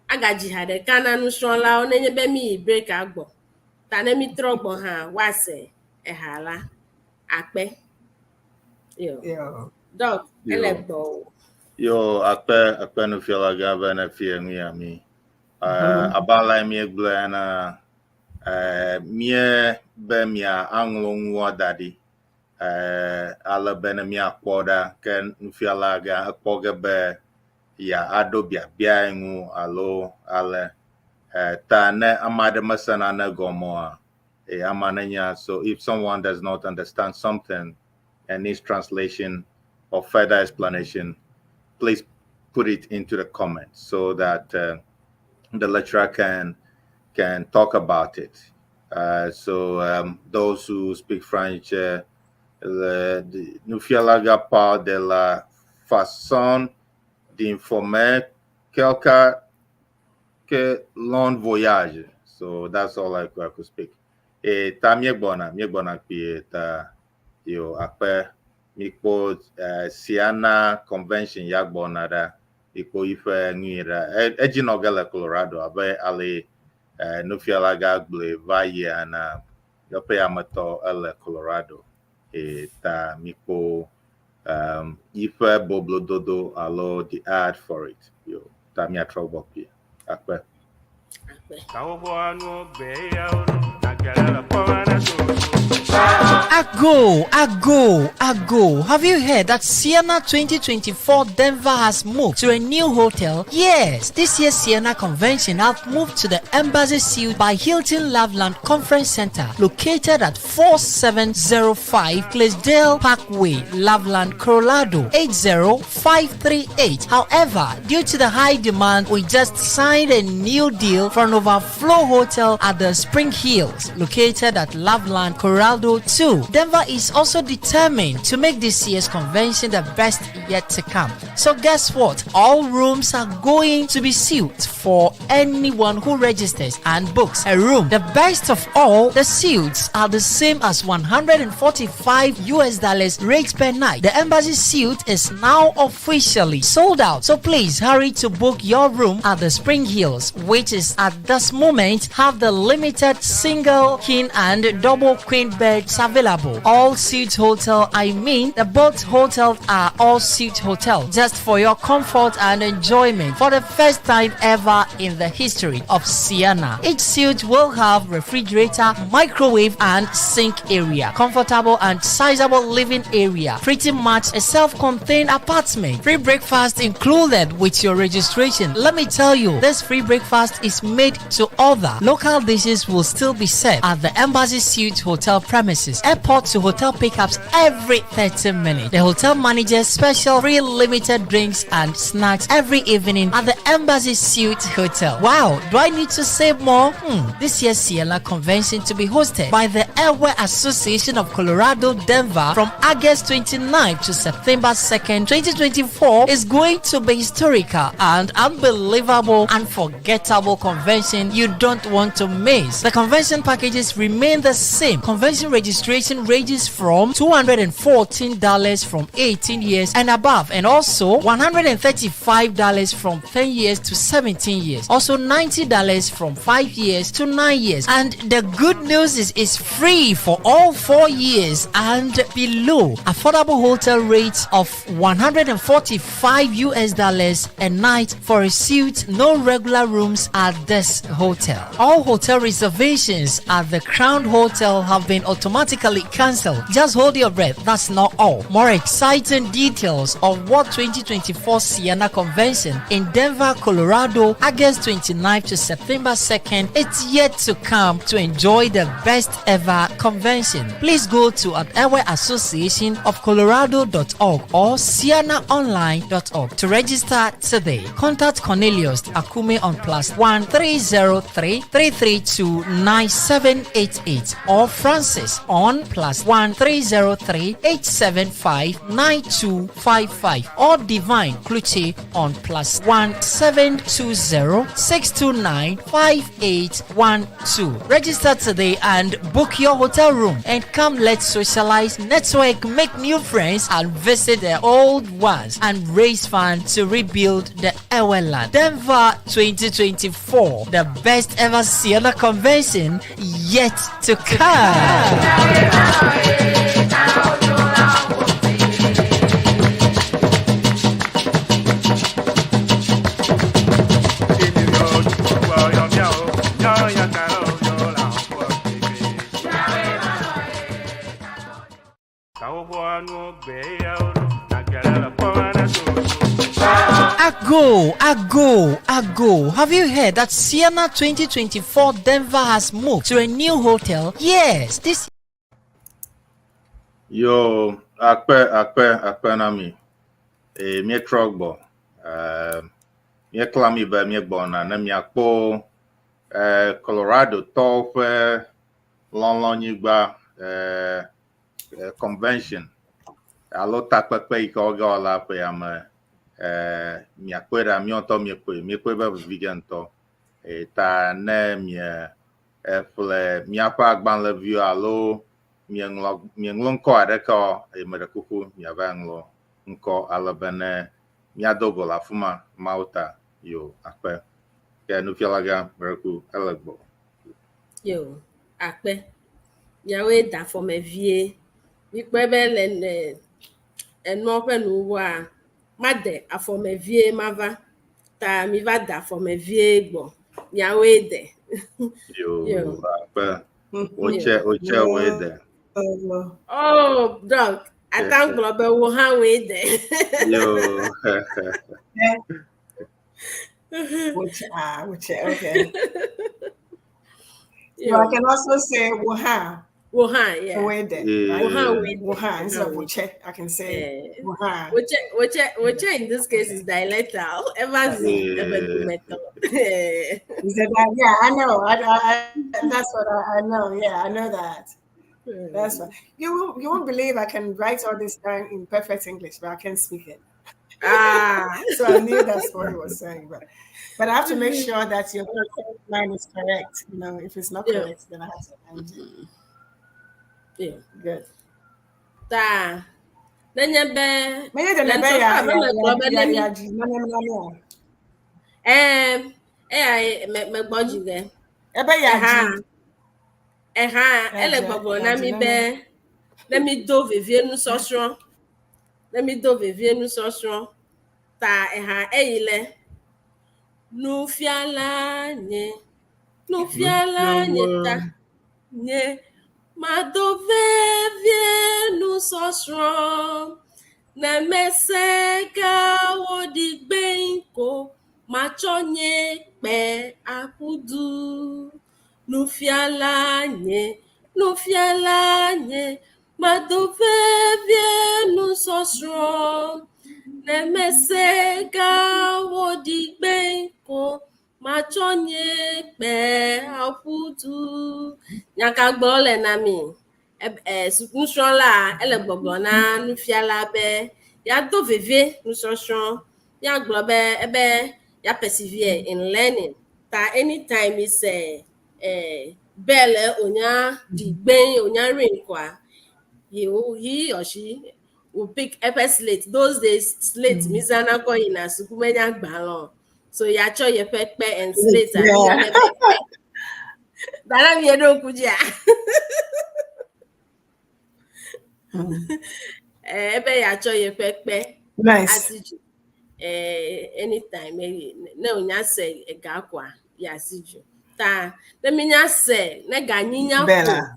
agadzi ha ɖeka na nusrɔ̃lawo nenye be míyi break gbɔ. Ta ne mítrɔ gbɔ hã, woase eha la. Akpe. Yo. Yo. Doc, ele Yo. gbɔwò. Yo, akpe akpe nufiala gã be ne fie nu ya mi. Abe ale míegblɔe ena, mía be mia aŋlɔ nua da ɖi. Ale be ne míakpɔ ɖa ke nufiala gã ekpɔ ge be ya aɖo biabia ŋu alo ale. Ta ne ame aɖe mese nane gɔme oa, Amanenya. So if someone does not understand something and needs translation or further explanation, please put it into the comments so that the lecturer can talk about it. So those who speak French, nufialaga parle de la façon d'informer quelqu'un que l'on voyage. So that's all I could speak. E ta míegbɔna kpuie ta yo akpe mikpɔ Ceana convention ya gbɔna ɖa mikpɔ yiƒe nui ɖa edzi nɔ ge le Colorado abe ale nufialaga gblɔe va yia na yeƒe ametɔ ele Colorado e ta mikpɔ yiƒe boblododo alo the ad for it yo ta miatrɔ gbɔ kpuie akpe. Akpe. Kawohɔnu Ago, Ago, Ago. Have you heard that Ceana 2024 Denver has moved to a new hotel? Yes, this year's Ceana convention have moved to the Embassy Suite by Hilton Loveland Conference Center, located at 4705 Claysdale Parkway, Loveland, Colorado 80538. However, due to the high demand, we just signed a new deal for an overflow hotel at the Spring Hills, located at Loveland, Colorado 2. Denver is also determined to make this year's convention the best yet to come. So guess what? All rooms are going to be suites for anyone who registers and books a room. The best of all, the suites are the same as 145 US dollars rate per night. The Embassy Suite is now officially sold out. So please hurry to book your room at the Spring Hills, which is at this moment have the limited single, king and double queen beds available. All suite hotel, I mean the both hotels are all suite hotel, just for your comfort and enjoyment for the first time ever in the history of Ceana. Each suite will have refrigerator, microwave, and sink area, comfortable and sizable living area, pretty much a self-contained apartment. Free breakfast included with your registration. Let me tell you, this free breakfast is made to order. Local dishes will still be served at the Embassy Suite Hotel premises. Airport to hotel pickups every 30 minutes. The hotel manager's special free limited drinks and snacks every evening at the Embassy Suite Hotel. Wow, do I need to say more? This year's Ceana Convention to be hosted by the Ewe Association of Colorado, Denver from August 29th to September 2nd, 2024 is going to be historical and unbelievable, unforgettable convention you don't want to miss. The convention packages remain the same. Convention registration ranges from $214 from 18 years and above, and also $135 from 10 years to 17 years. Also $90 from 5 years to 9 years. And the good news is it's free for all 4 years and below. Affordable hotel rates of 145 US dollars a night for a suite, no regular rooms at this hotel. All hotel reservations at the Crown Hotel have been automatically cancelled. Just hold your breath. That's not all. More exciting details of what 2024 Ceana Convention in Denver, Colorado, August 29th to September 2nd. It's yet to come to enjoy the best ever convention. Please go to at Ewe Association of Colorado.org or ceanaonline.org to register today. Contact Cornelius Akume on +1 303 332 9788 or Francis on +1 303 875 9255 or Divine Kluchi on +1 720 629 5812. Register today and book your hotel room and come, let's socialize, network, make new friends and visit the old ones and raise funds to rebuild the Ewe land. Denver 2024, the best ever Ceana convention yet to come. Ago, Ago, Ago. Have you heard that Siena 2024 Denver has moved to a new hotel? Yes, this Yo, akpe, akpe, akpe na mi. E míetrɔ gbɔ. Eh, míekla mi be míegbɔna ne miakpɔ eh, Colorado tɔwo ƒe lɔlɔnyigba eh, eh, convention alo takpekpe yi ke wogawɔ le aƒe ya me. Eh, miakpɔe ɖa, míawo ŋutɔ míekpɔe, míekpɔe be vivi ge ŋutɔ. E, ta ne mie eƒle míaƒe agbalẽviwo alo mieŋlɔ mieŋlɔ ŋkɔ aɖeke o, eye meɖe kuku miava ŋlɔ ŋkɔ ale be ne míado go le afi ma Mawu ta yo akpe. Ke nufialagã meɖe ele gbɔ. Yo, akpe. Miawoe da afɔme vie. Mikpɔe be le le enua ƒe nuwuwua, made afɔme vie mava. Ta mi va da afɔme vie gbɔ. Miawoe de. Yo Yo. akpe. Wotse wotse woe de. Oh, Doc, ata gblɔ be wo hã woe de. Yo. Which, which, okay. Yo. So I can also say Wuhan. Wo hã, yeah. Wede, Yeah. right? Wo hã woe de. Wuhan instead of Wo hã woe Wuche. I can say de. Wuhan. Which in this case is dialectal. Ever Yeah. ever do metal. Is it that? Yeah, I know. I that's what I know. Yeah, I know that. That's what you won't believe I can write all this down in perfect English, but I can't speak it. Ah. So I knew that's what he was saying, but I have to make sure that your line is correct. If it's not correct, then I have to amend it. Good. Ta nenye be Menye de Le nebe ya nsɔsrɔ̃ abe megblɔ be ya ne mi ya dzi nane. Ɛɛ, eya me megbɔ dzi ge. Ebe ya Eha dzi. Eha Ya ele dzi gbɔgblɔ ya na dzi mi nane. Be ne mi do vevie nusɔsrɔ̃, ne mi do vevie nusɔsrɔ̃ ta eha eyi le nufiala nye nufiala nye ta nye mado vevie nusɔsrɔ̃ ne mese gawo ɖi gbɛ̃ ko matsɔ nye kpe aƒu du. Nufiala nye nufiala nye mado vevie nusɔsrɔ̃ ne mese gawo ɖi gbɛ̃ ko matsɔ nye kpe aƒu du. Nya ka gblɔ le na mi? Ɛ nusrɔ̃la ele gbɔgblɔ na nufiala be yeado vevie nusɔsrɔ̃. Míagblɔ be ebe ya persevere in learning. Ta anytime ise bell onya ɖi gbɛ̃ onya ring koa, he or she will pick eƒe slate. Those days slate mi zãna kɔ yina suku menye agbalẽ o. So yatsɔ yeƒe kpe and slate alo yɔnɛ be kpe. Dada mi eɖo ŋku dzia? Ebe yatsɔ yeƒe kpe Nice. asi dzi. Anytime ne wonya se ega koa yeasi dzi. Ta ne mi nya se ne ganyinya ƒo Bella.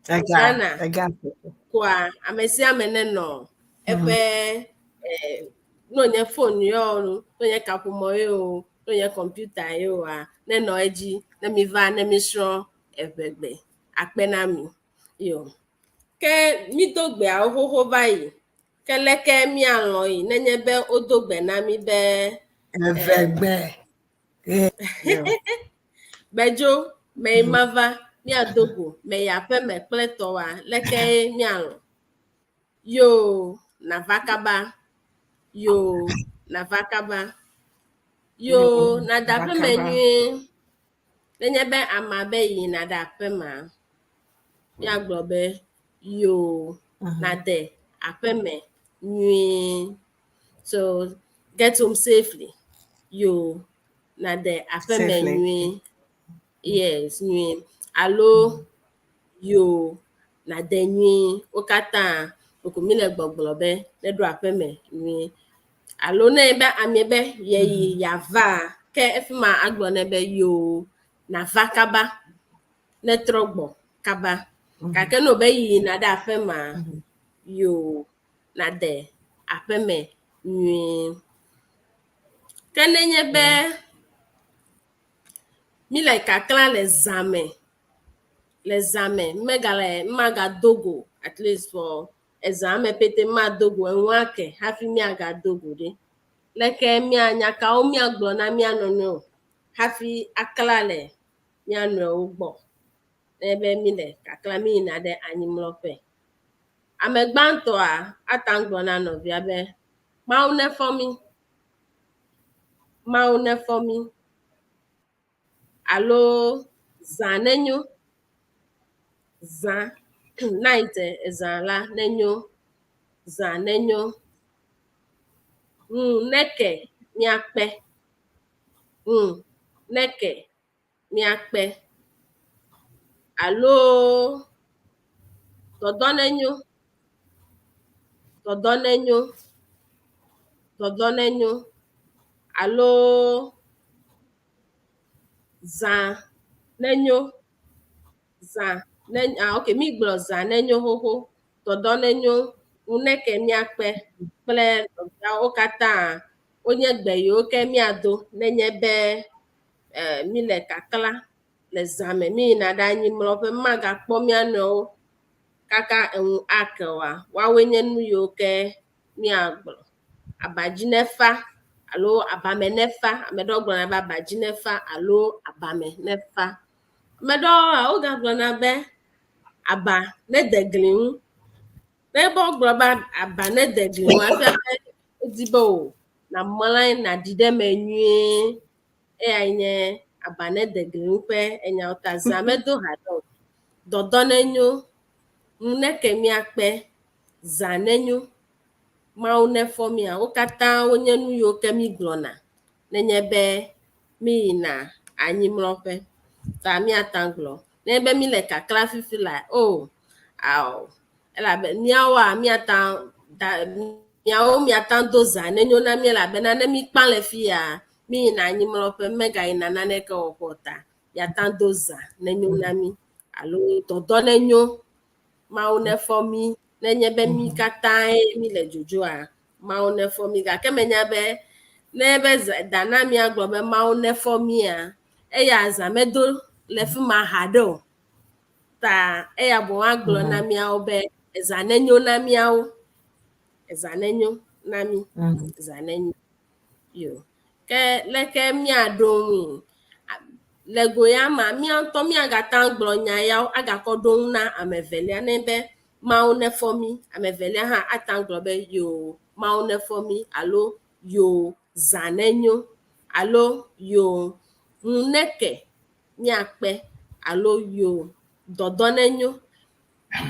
Ega. Ghana Ega. koa ame sia ame nenɔ eƒe ne wònye phone ye o, ne wònye kaƒomɔ ye o, ne wònye kɔmputa ye oa, nenɔ edzi ne mi va ne mi srɔ̃ eʋegbe. Akpe na mi. Yo. Ke mi do gbeawo xoxo va yi. Ke leke mialɔ̃ yi nenye be wodo gbe na mi be Evegbe. Yeah. Gbedzo me yi mava míado go me yi aƒeme kple tɔwoa leke mialɔ̃? Yo nava kaba. Yo nava kaba. Yo nada Nava aƒeme kaba. Nyuie. Nenye be amea be yina ɖe aƒemea, míagblɔ be yo nade aƒeme nyuie. So get home safely. Yo nade aƒeme Safely. Nyuie. Yes, nyuie. Alo yo nade nyuie. Wo katã ɖeko mi le gbɔgblɔ be neɖo aƒeme nyuie. Alo ne be amea be yeyi yeava ke efi ma agblɔ nɛ be yo nava kaba. Netrɔ gbɔ kaba. Gake ne wòbe yina ɖe aƒemea, yo nade aƒeme nyuie. Ke nenye be míle kakla le zã me, le zã me megale magado go at least for ezã me pete mado go eŋua ke hafi míagado go ɖe. Leke mía nya kawo míagblɔ na mía nɔnɔewo hafi akla le mía nɔewo gbɔ ne be míle kakla míyina ɖe anyimlɔƒe. Ame gbãtɔa ate ŋu gblɔ na nɔvia be Mawu nefɔ mí. Mawu nefɔ mí. Alo zã nenyo. Zã night ezã la nenyo. Zã nenyo. Ŋu neke míakpe. Ŋu neke míakpe. Alo dɔdɔ nenyo. Dɔdɔ nenyo. Dɔdɔ nenyo. Alo zã nenyo. Zã ne ah ok mígblɔ zã nenyo xoxo. Dɔdɔ nenyo. Ŋu neke míakpe kple nɔviawo katã wonye gbe yiwo ke míado nenye be eh, míle kakla le zã me míyina ɖe anyimlɔƒe magakpɔ mía nɔewo kaka eŋu ake oa, woawoe nye nu yiwo ke míagblɔ. Abadzi nefa alo abame nefa. Ame ɖewo gblɔna be abadzi nefa alo abame nefa. Ame ɖewoa wogagblɔna be aba nede gli ŋu. Ne be wogblɔ be aba nede gli ŋu efia be wodi be o nàmlɔ anyi nàɖi ɖe eme nyuie. Eyae nye aba nede gli ŋu ƒe enyawo ta. Zã medo haɖe o. Dɔdɔ nenyo, ŋu neke míakpe, zã nenyo, Mawu nefɔ mía. Wo katã wonye nu yiwo ke mígblɔna nenye be míyina anyimlɔƒe. Ta míate ŋu agblɔ. Nenye be míle kakla fifi la, o ao elabe míawoa míate ŋu da miawo miate ŋu do zã nenyo na mí elabena ne míkpã le fiya míyina anyimlɔƒe megayina naneke wɔƒe o ta miate ŋu do zã nenyo na mí alo dɔdɔ nenyo Mawu nefɔ mí nenye be mí katãe míle dzodzoa Mawu nefɔ mí gake menya be ne be da na míagblɔ be Mawu nefɔ mía eya zã medo le fi ma haɖe o ta eya boŋ agblɔ na míawo be ezã nenyo na míawo ezã nenyo na mí ezã nenyo yo ke leke míaɖo ŋui le go ya ma mía ŋutɔ míagate ŋu gblɔ nya yawo agakɔ ɖo ŋu na ame evelia ne be Mawu nefɔ mí ame evelia hã ate ŋu gblɔ be yoo Mawu nefɔ mí alo yoo zã nenyo alo yoo ŋu neke míakpe alo yoo dɔdɔ nenyo.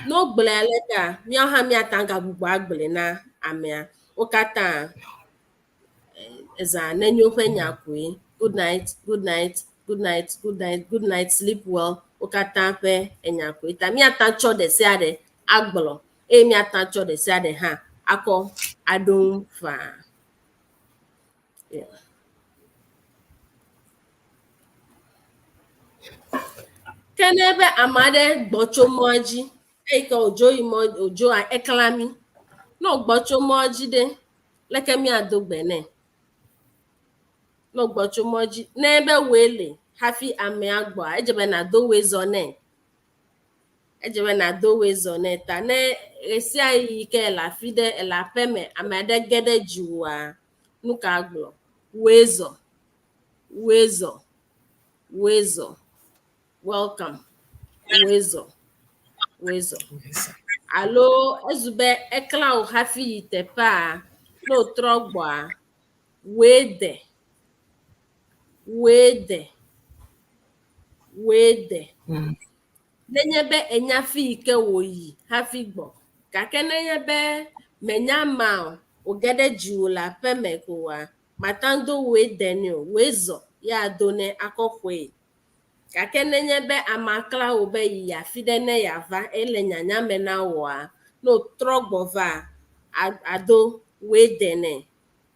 Ne wogblɔe alekea, míawo hã míate ŋu agagbugbɔ agblɔe na amea. Wo katã ezã nenyo ƒe nya koe. Good night, good night, good night, good night, good night, sleep well. Wo katã ƒe enya koe. Ta míate ŋu atsɔ ɖe sia ɖe agblɔ eye míate ŋu atsɔ ɖe sia ɖe hã akɔ aɖo ŋu faa. Yeah. Ke ne be ame aɖe gbɔ tso mɔa dzi eyi ke wòdzo yi mɔ wòdzo ekla mí. Ne wògbɔ tso mɔa dzi ɖe, leke míado gbe nɛ? Ne wògbɔ tso mɔ dzi ne be wòe li hafi amea gbɔa, edze be nàdo wòe zɔ nɛ. Edze be nàdo wòe zɔ nɛ ta ne ɣesiaɣi yi ke ele afi ɖe ele aƒeme ame aɖe ge ɖe dziwòa, nu ka agblɔ? Wòe zɔ, wòe zɔ, wòe zɔ. Welcome. Wòe zɔ, wòe zɔ. Alo ezu be eklã wò hafi yi teƒea, ne wòtrɔ gbɔa, wòe de, wòe de, wòe de. Nenye be enya fi yi ke wòyi hafi gbɔ. Gake nenye be menya ma o, wòge ɖe dziwò le aƒeme ko oa, mate ŋu do wòe de nɛ o. Wòe zɔ ye ado nɛ akɔ xɔe. Gake nenye be amea klã wò be yi afi ɖe ne yeava ele nyanya me na wòa, ne wòtrɔ gbɔ va, ado wòe de nɛ.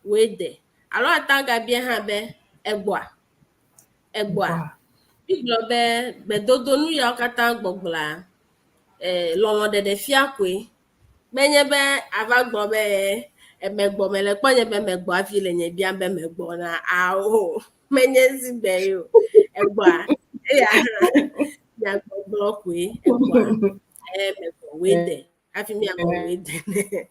Wòe de. Alo ate ŋu agabia hã be, egbɔa? Egbɔa? Biblia be gbedodo nu yawo katã gbɔgblɔa, lɔlɔ̃ ɖeɖefia koe. Menye be ava gblɔ be Emegbɔ mele kpɔ nye be megbɔ hafi le nye biam be megbɔ na awo. Menye zigbe ye o. Egbɔa eya hã nyagbɔgblɔ koe egbɔa. E megbɔ woe de hafi miagbɔ woe de ne.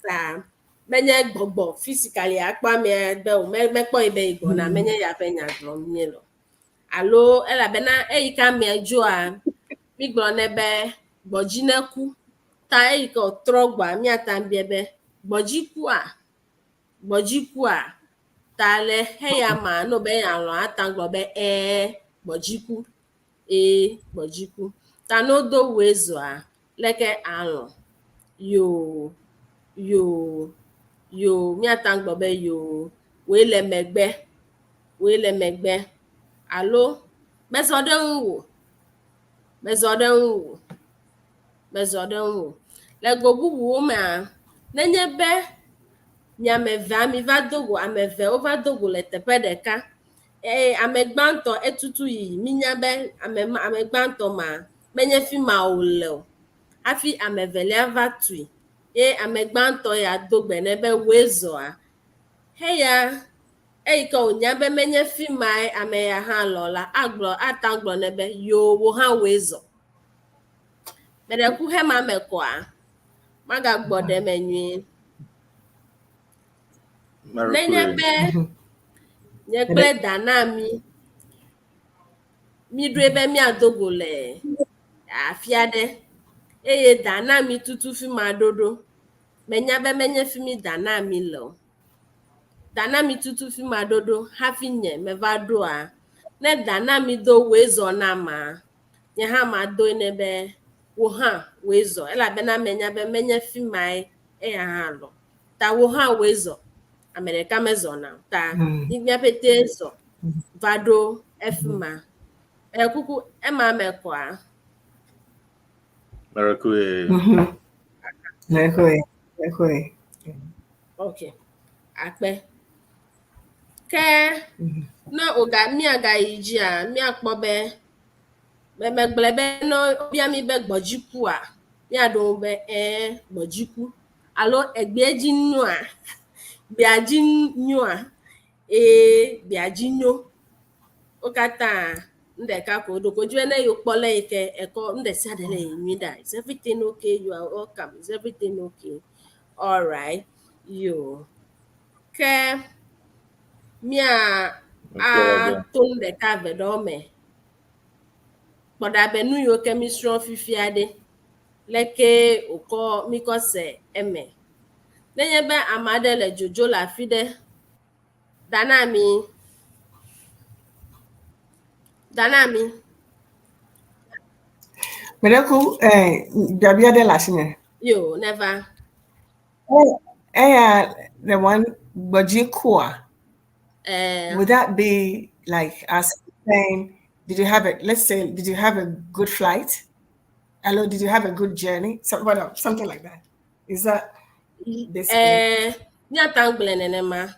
Ta menye gbɔgbɔ physically akpɔ amea be o mekpɔ yi be yi gbɔna menye ya ƒe nya gblɔm míele o. Alo elabena eyi ke amea dzoa mígblɔ nɛ be gbɔdzi neku. Ta eyi ke wòtrɔ gbɔa míata biae be gbɔdzi kua? Gbɔdzi kua? Ta le xeya ma ne wòbe yealɔ̃ ata gblɔ be ɛɛ gbɔdzi ku. Ee gbɔdzi ku. Ta ne wodo woe zɔa leke alɔ̃? Yoo yoo yoo míata gblɔ be yoo woe le megbe woe le megbe alo mezɔ ɖe ŋuwò mezɔ ɖe ŋuwò mezɔ ɖe ŋuwò. Le go bubuwo mea nenye be mi ame evea miva do go ame eve wova do go le teƒe ɖeka eye ame gbãtɔ etutu yi minya be ame ma ame gbãtɔ ma menye fi ma wòle o hafi ame evelia va tui ye ame gbãtɔ ya do gbe nɛ be woe zɔa heya eyi ke wònya be menye fi mae ame ya hã le o la agblɔ ata gblɔ nɛ be yoo wò hã woe zɔ. Meɖe ku hema me kɔa magagbɔ ɖe eme nyuie. Nenye be nye kple Dana mi míɖoe be míado go le afi aɖe eye Dana mi tutu fi ma ɖoɖo. Menya be menye fi mi Dana mi le o. Dana mi tutu fi ma ɖoɖo hafi nye meva ɖoa, ne Dana mi do woe zɔ nama, nye hã madoe nɛ be wò hã woe zɔ elabena menya be menye fi mae eya hã le o. Ta wò hã woe zɔ. Ame ɖeka mezɔna o. Ta mía ƒete zɔ va ɖo efi ma. Ekuku ema me kɔa? Miracle. Miracle. Miracle. Okay. Akpe. Ke ne woga míagayi dzia, míakpɔ be me megblɔe be ne wobia mí be gbɔdzikua, míaɖo ŋu be ɛ̃ gbɔdziku alo egbea dzi nyoa, gbea dzi nyoa, ee gbea dzi nyo. Wo katã nu ɖeka ko ɖeko wodzi be ne yewokpɔ le yi ke ekɔ nu ɖe sia ɖe le yi nyui ɖea, is everything okay? You are welcome. Is everything okay? Alright. Yo. Ke mía ato nu ɖeka eve ɖewo me. Kpɔ ɖa be nu yiwo ke mísrɔ̃ fifia ɖe, leke wòkɔ míkɔ se eme. Nenye be ame aɖe le dzodzo le afi ɖe, da na mi. Da na mi. Meɖe ku eh, biabia ɖe le asinye. Yo, neva. Eya the one gbɔdzi kua. Eh, Would that be like us saying, did you have a, let's say, did you have a good flight? Hello, did you have a good journey? So, what, something like that. Is that basically? eh, míata gblɔe nenema.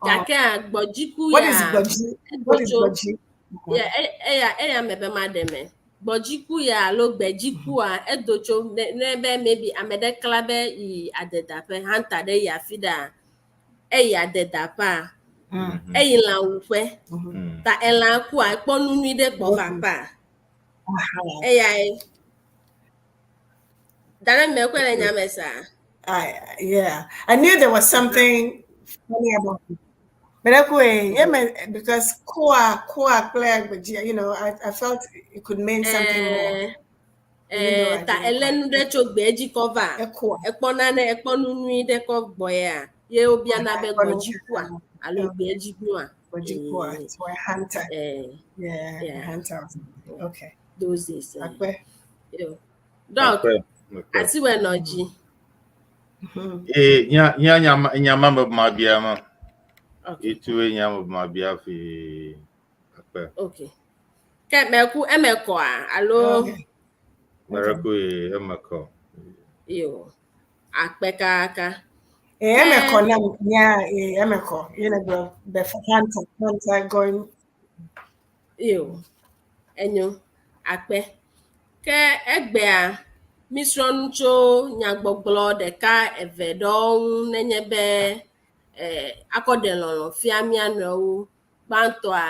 Gake gbɔdziku What ya. is gbɔdzi? What is edo tso- gbɔdzi? Ya, eya eya me be maɖe me. Gbɔdzikua alo gbedzikua edo tso ne ne be maybe ame ɖe kla be yi adedaƒe hunter ɖe yi afi ɖea eyi adedaƒea eyi lãwuƒe ta elã kua ekpɔ nu nyui ɖe gbɔ va aƒea eyae. Dana me kɔe le nya me sa. I, yeah, I knew there was something funny about it. But anyway, yeah, man, because kua kua kple gbedzi, I felt it could mean something more. Eh, eh, ta elé nu ɖe tso gbedzi kɔ va. Ekua. Ekpɔ nane ekpɔ nu nyui ɖe kɔ gbɔ ya ye wobiana be gbɔdzikua alo gbedzi nyoa. Gbɔdzi kua. Eh, So a hunter. eh, Yeah, Yeah. a hunter. Okay. Those days. Eh. Akpe. Yo. Doc, Okay. Okay. asiwɛ nɔ dzi. Eh, nya nya nyama nyama me ma bia ma. Okay. Itu e nya me ma bia fi akpe. Okay. Ke meku eme kɔa alo Okay. Miracle e emeko. yo akpe kaka. Eh, emeko na yeah, eh, emeko. The hunter, hunter going. Yo. Enyo akpe. Ke egbea Mísrɔ̃ nu tso nyagbɔgblɔ ɖeka eve ɖewo ŋu nenye be akɔ ɖe lɔlɔ̃ fia mía nɔewo. Gbãtɔa,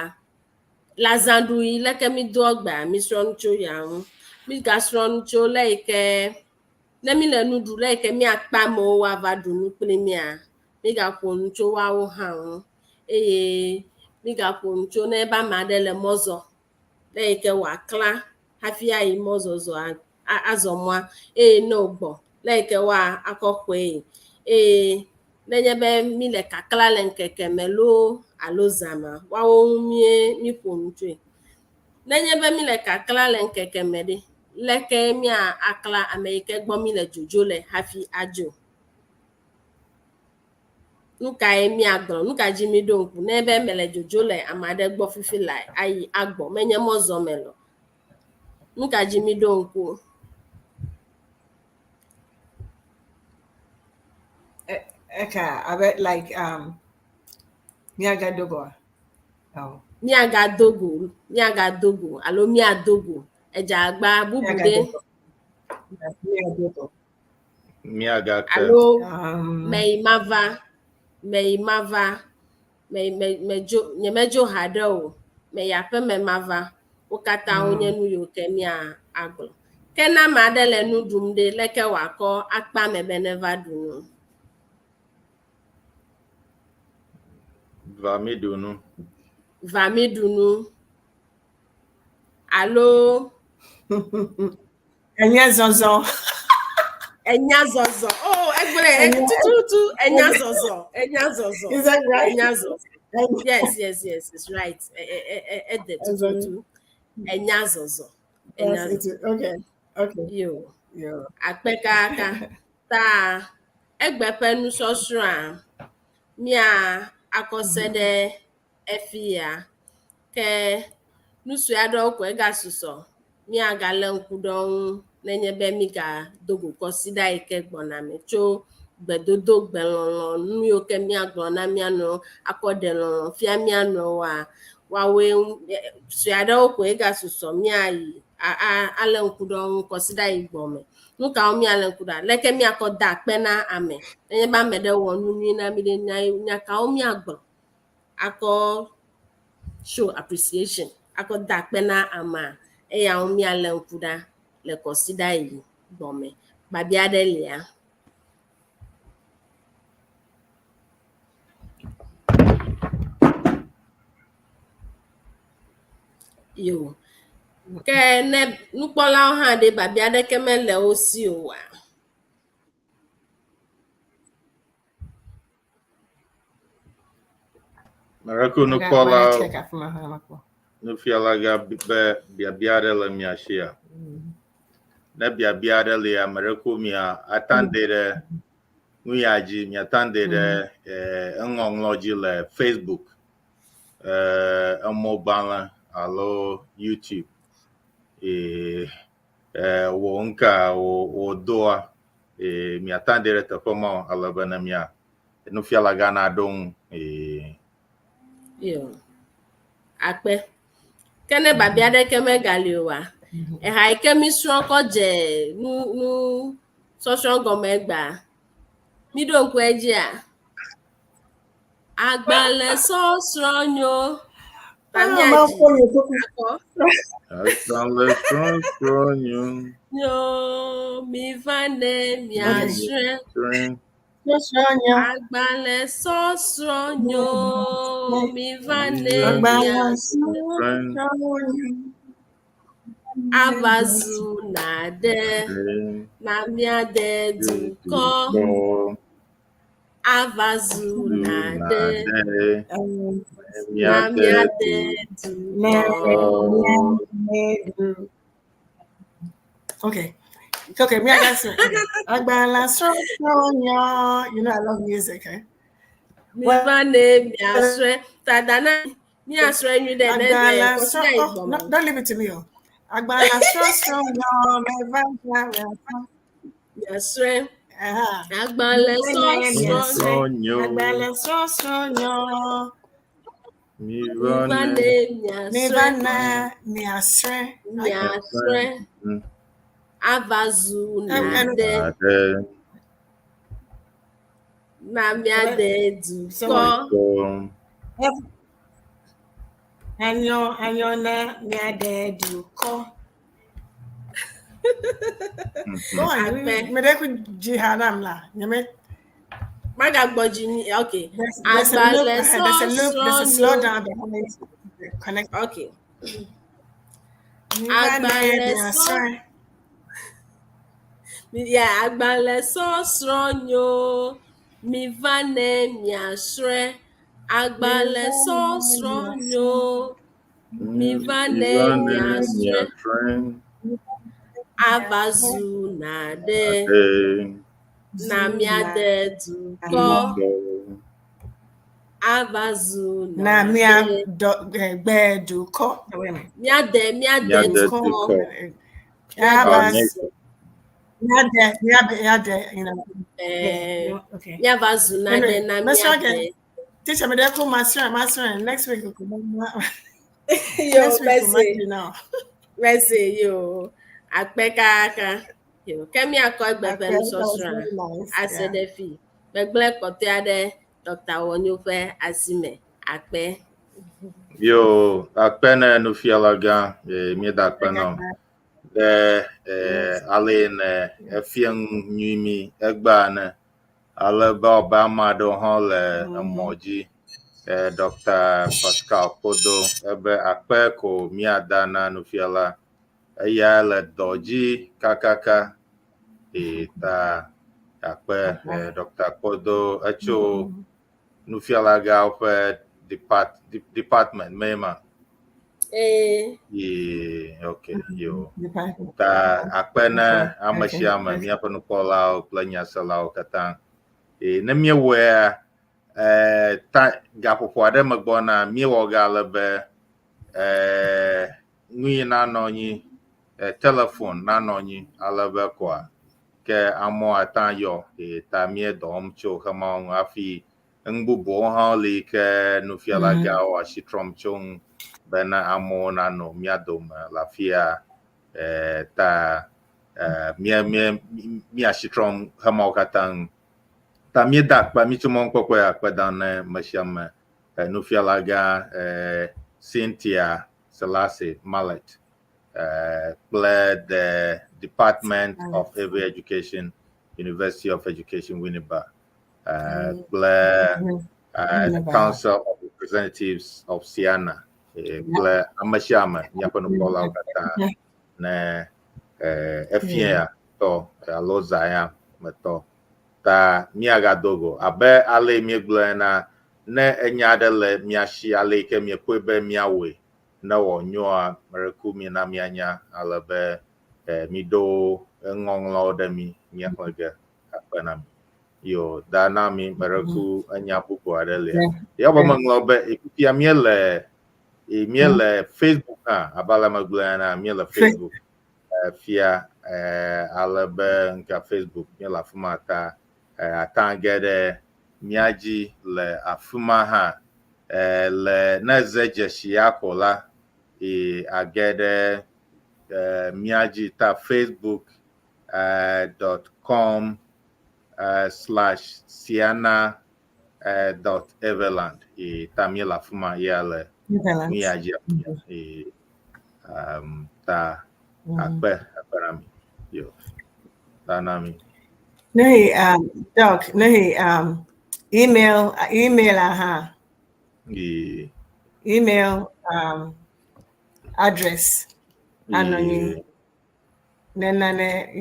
le azãɖuɣi leke mídoa gbea, mísrɔ̃ nu tso ya ŋu. Mígasrɔ̃ nu tso le yi ke ne míle nu ɖum, le yi ke míakpe amewo woava ɖu nu kpli mía, mígaƒo nu tso woawo hã ŋu eye mígaƒo nu tso ne be ame aɖe le mɔ zɔ le yi ke wòaklã hafi ayi mɔzɔzɔa azɔ mɔa eye ne wògbɔ le yi ke woa akɔ xɔe eye nenye be míle kakla le ŋkeke me loo alo zã mea, woawo ŋu mie míƒo nu tsoe. Nenye be míle kakla le ŋkeke me ɖe, leke mía akla ame yi ke gbɔ míle dzodzo le hafi adzo? Nu kae míagblɔ? Nu ka dzi míɖo ŋku? Ne be mele dzodzo le ame aɖe gbɔ fifi la ayi agbɔ, menye mɔ zɔ me lɔ. Nu ka dzi míɖo ŋku? Eka abe like míagado goa? Oh. Míagado go, míagado go alo míado go. Edze agba bubu ɖe. Míagado go. Míagake. Alo meyi mava, meyi mava, me me medzo nyemedzo haɖe o, meyi aƒeme mava. Wo katã wonye nu yiwo ke mía agblɔ. Ke ne ame aɖe le nu ɖum ɖe, leke wòakɔ akpe ame be neva ɖu nu? Va mi ɖu nu. Va mi ɖu nu. Alo Enya zɔzɔ. Enya zɔzɔ. Oh, egblɔe tututu enya zɔzɔ. Enya zɔzɔ. Is that right? Enya zɔzɔ. Yes, yes, yes, it's right. Ede tututu. Enya zɔzɔ. Enya zɔzɔ. Okay. Okay. Yo. Yo. Akpe kaka. Ta egbe ƒe nusɔsrɔ̃a mía akɔ se ɖe efia. Ke nu sue aɖewo koe gasusɔ míagalé ŋku ɖe wo ŋu nenye be mígado go kɔsiɖa yi ke gbɔna me tso gbedodo, gbelɔlɔ̃, nu yiwo ke míagblɔ na mía nɔewo akɔ ɖe lɔlɔ̃ fia mía nɔewoa, woawoe sue aɖewo koe gasusɔ míayi alé ŋku ɖe wo ŋu kɔsiɖa yi gbɔ me. Nu kawo míalé ŋku ɖe? Leke míakɔ da akpe na ame nenye be ame ɖe wɔ nu nyui na mí ɖe, nya kawo míagblɔ akɔ show appreciation, akɔ da akpe na amea, eya ŋu míalé ŋku ɖa le kɔsiɖa yi gbɔ me. Biabia aɖe lia? Yo. Ke ne nukpɔlawo hã ɖe biabia aɖeke mele wo si oa? Miracle nukpɔla nufialagã be biabia aɖe le mia sia. Ne biabia aɖe lia, Miracle mia atande ɖe nu ya dzi, miatande ɖe eŋɔŋlɔ dzi le Facebook, emɔgbalẽ alo YouTube. Wò ŋka wò doa miatande ɖe teƒe ma ale be ne mia nufialagã naɖo ŋu. Yo. Akpe. Ke ne biabia aɖeke megali oa, eha yi ke mísrɔ̃ kɔ dze nu nu sɔsrɔ̃ gɔme egbea, míɖo ŋku edzia? Agbalẽ sɔsrɔ̃ nyo. Ta míadzi akɔ. Agbalẽ sɔsrɔ̃ nyo. Nyo, miva ne miasrɔ̃e. Sɔsrɔ̃ nyo. Agbalẽ sɔsrɔ̃ nyo, miva ne Agbalẽ miasrɔ̃e. sɔsrɔ̃ nyo. Ava zu naɖe na míade dukɔ. Ava zu naɖe na míade dukɔ. Okay. Okay, me I got some. Agbalẽ sɔsrɔ̃ nyo. You know I love music, eh? Miva ne miasrɔ̃e. Tada na miasrɔ̃e nyui ɖe ne Agbalẽ kɔsiɖa yi sɔsrɔ̃. gbɔ No, me. don't leave it to me. Oh. Agbalẽ sɔsrɔ̃ nyo. Miva Miasrɔ̃e. Aha. Agbalẽ sɔsrɔ̃ nyo. Agbalẽ sɔsrɔ̃ nyo. Miva Miva ne ne Miva miasrɔ̃e. ne miasrɔ̃e. Miasrɔ̃e. Ava zu nade. Ade. Na míade dukɔ. Enyo, enyo na míade dukɔ. Go on. Akpe. Me de ku dzi ha nam la. Nye me. Magagbɔ dzi ni, ok. There's a loop, Agbalẽ there's a loop, there's a sɔsrɔ̃ slow nyo. down behind the connect. Ok. Mi va ne Agbalẽ mia sɔ. srɔ̃e. Ya, agbalẽ sɔsrɔ̃ nyo. Mi va ne miasrɔ̃e. Mi Agbalẽ va ne sɔsrɔ̃ mia nyo. srɔ̃e. Mi va ne Mi va ne miasrɔ̃e. miasrɔ̃e. Ava zu nade. Ade. Na Zu na míade dukɔ. Dukɔ. Ava zu Na mia nade. dɔ gbe dukɔ. Wait a minute. Míade, míade Míade dukɔ. dukɔ. Míade. Ava Ah, zu míade, míade, míade, you know. Eh, Yeah, okay. míava zu nade Anyway, na mesrɔ̃ míade. ke teacher me de ko masrɔ̃e, masrɔ̃e. Next week we go Yo, next week we merci. might you know. Merci, yo. Akpe kaka. Yo, ke míakɔ egbe ƒe Okay, that was nusɔsrɔ̃a very nice. ase Yeah. ɖe fi. Megblẽ kpɔtɔea ɖe Dr. Wɔnyo ƒe asi me. Akpe. Yo, akpe ne nufialagã, míeda akpe nɔ. Ɖe ale ne efia nu nyui mi egbea ne. Ale be wobe ame aɖewo hã le emɔ dzi. Dr. Pascal Kpodo ebe akpe ko míada na nufiala. Eya le dɔ dzi kakaka. Ta akpe Dr. Kpodo etso nufialagãwo ƒe department mee ma. Ee. Ye, okay, yo. Department. Ta akpe ne ame sia ame, Okay. míaƒe nukpɔlawo kple nyaselawo katã. Ne míewɔea, ta gaƒoƒo aɖe megbɔna míewɔ ge ale be nu yi nanɔ anyi, telefon nanɔ anyi ale be koa ke amewo ate ayɔ ta míedɔ wɔm tso xemawo ŋu hafi nu bubuwo hã li ke nufialagãwo asi trɔm tso ŋu bena amewo nanɔ mía dome le afia ta mía mía míasi trɔm xemawo katã ŋu. Ta míeda akpe, mítso mɔnukpɔkpɔe akpe dam ne me sia ame nufialagã Cynthia Selassie Mallet kple the Department of Ewe Education, University of Education, Winneba, kple Winneba. Council of Representatives of Ceana, kple ame sia ame míaƒe nukpɔlawo katã ne efia ya tɔ alo zã ya me tɔ. Ta míagado go abe ale míegblɔe ena ne enya aɖe le mía si ale yi ke míekpɔe be míawɔe ne wòanyoa mereku mi na míanya ale be míɖo eŋɔŋlɔwo ɖe mi míaxlẽ ge akpe na mi. Yo, da na mi mereku enya bubu aɖe lia. Ya be meŋlɔ be fifia míele míele Facebook hã abe ale megblɔe ena míele Facebook fia ale be ŋka Facebook míele afi ma ta ata ge ɖe mía dzi le afi ma hã le ne ze dzesi ya ko la age ɖe mía dzi ta Facebook dot com /Ceana dot Eweland ta míele afi ma ya le Netherlands. mía dzi ta akpe akpe na mi yo ta na mi. Nehi, Doc, nehi, email, aha, email address, anonyi, ne na ne,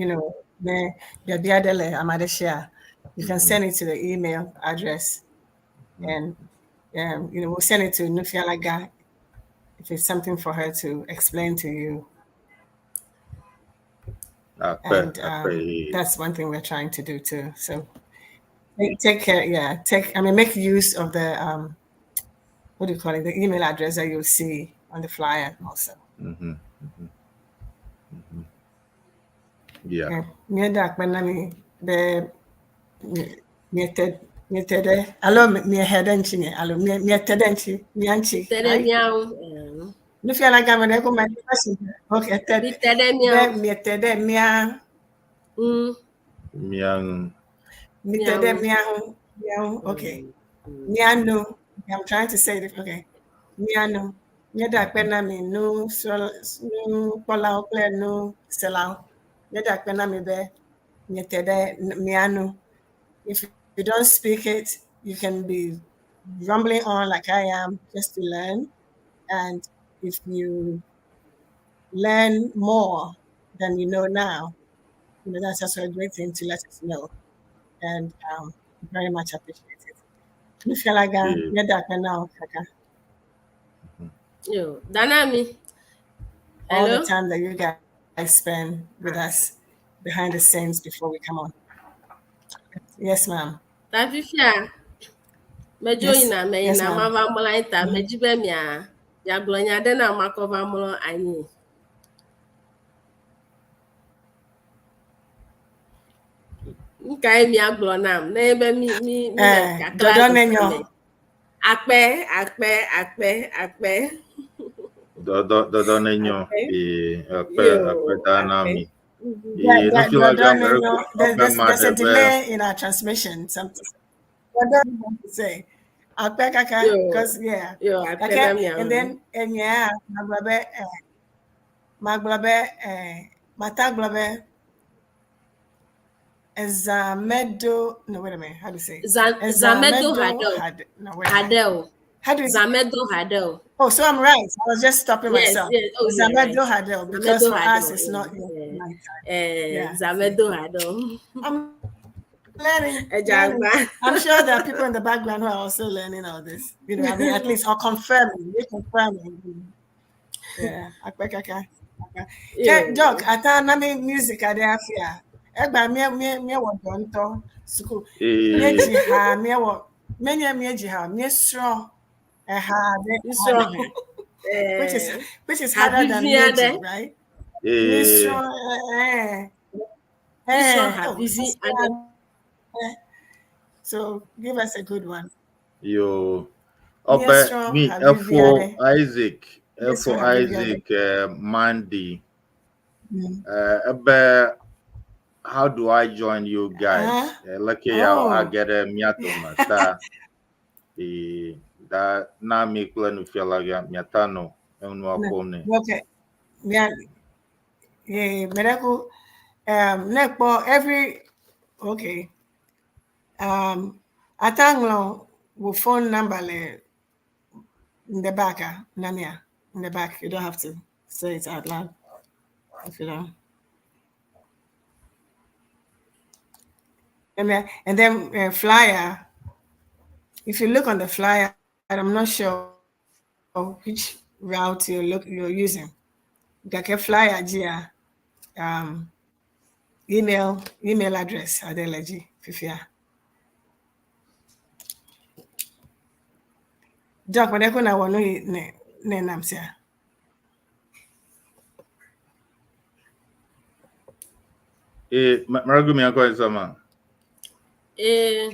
ne, biabia de le amadeshia. You can send it to the email address, and we'll send it to Nufialaga if it's something for her to explain to you. Akpe, And akpe. that's one thing we're trying to do too. So take care, yeah. Take, I mean, make use of the what do you call it? The email address that you'll see on the flyer also. Yeah. Yeah. Míeda akpe na mi be miete miete ɖe alo miehe ɖe ŋutinye alo miete ɖe ŋuti mía ŋuti. Te ɖe Right? mía ŋu. Nufiala gã me ɖe ko me okay te Mi te ɖe mía be miete ɖe mía Mía ŋu. Mi te Mía ɖe ŋu. mía ŋu mía ŋu okay. Mía nu. I'm trying to say it okay. Mía nu. Míeda akpe na mi nusrɔ̃ nukpɔlawo kple nuselawo. Míeda akpe na mi be miete ɖe mía nu. If you don't speak it, you can be rumbling on like I am just to learn. And if you learn more than you know now, that's also a great thing to let us know. And very much appreciate it. Nufialaga, míeda akpe na wo kaka. Yo, Danami. All Hello. the time that you guys spend with us behind the scenes before we come on. Yes, ma'am. Ta fifia medzo Yes, yina me yes, yina ma'am. mava mlɔ anyi ta medzi be mia miagblɔ nya ɖe na makɔ va mlɔ anyi. Nu kae miagblɔ nam ne be mi mi mi le Eh, kakla dɔdɔ ɖe nenyo. me. Akpe akpe akpe akpe. Dɔdɔ dɔdɔ nenyo. Akpe. Ee, akpe Yo, akpe da na akpe. mi. Yeah, Ee, that, nufiala dɔdɔ gã me nenyo. akpe ma There's a ɖe be delay in our transmission. Something. Dɔdɔ want to say. Akpe kaka, Yo. because yeah. Yo, akpe Okay, na mia. and then and yeah, magblɔ be magblɔ be mata gblɔ be Ezamedo. No, wait a minute. How do you say? Zamedo Hadel. No, wait a minute. Hadel. How do you Zamedo Hadel. Oh, so I'm right. I was just stopping Yes, myself. yes. Oh, you're right. Zamedo Hadel, because Zamedo for us Hadel. it's not yet Yeah. nighttime. Eh, Yeah. Zamedo Hadel. I'm learning. Ẹja learning. agba. I'm sure there are people in the background who are also learning all this. You know, I mean, at least or confirming, reconfirming. Yeah. Akpe kaka. Yo. Doc, ata na mi music ade afia. Egba mi mi mi wɔ dɔ ŋutɔ suku. Ee, Míedzi ha míewɔ menye míedzi ha míesrɔ̃ eha ɖe Míesrɔ̃ ha. which is Eh, which is harder than havivi aɖe. míedzi, right? ee, Míesrɔ̃ eh Míesrɔ̃ eh oh, havivi aɖe. So give us a good one. yo. Ɔbɛ Míesrɔ̃ mi havivi ɛfo aɖe. Isaac, ɛfo Míesrɔ̃ havivi aɖe. Isaac Mandy. Ebe how do I join you guys? Lucky Oh. I get a miato ta. E da na mi kple nufiala gã miata no enua ƒom nɛ. Okay. Yeah. Yeah, medical netball every okay. Atanglo will phone number le in the back, Namia. In the back. You don't have to say it out loud if you don't. And then flyer. If you look on the flyer, I'm not sure which route you're using. Gake flyer dzia email address aɖe le dzi fifia. Doc, mede ko na wɔ nu yi ne ne nam sia. E maragu mi akɔ nsama. Eh,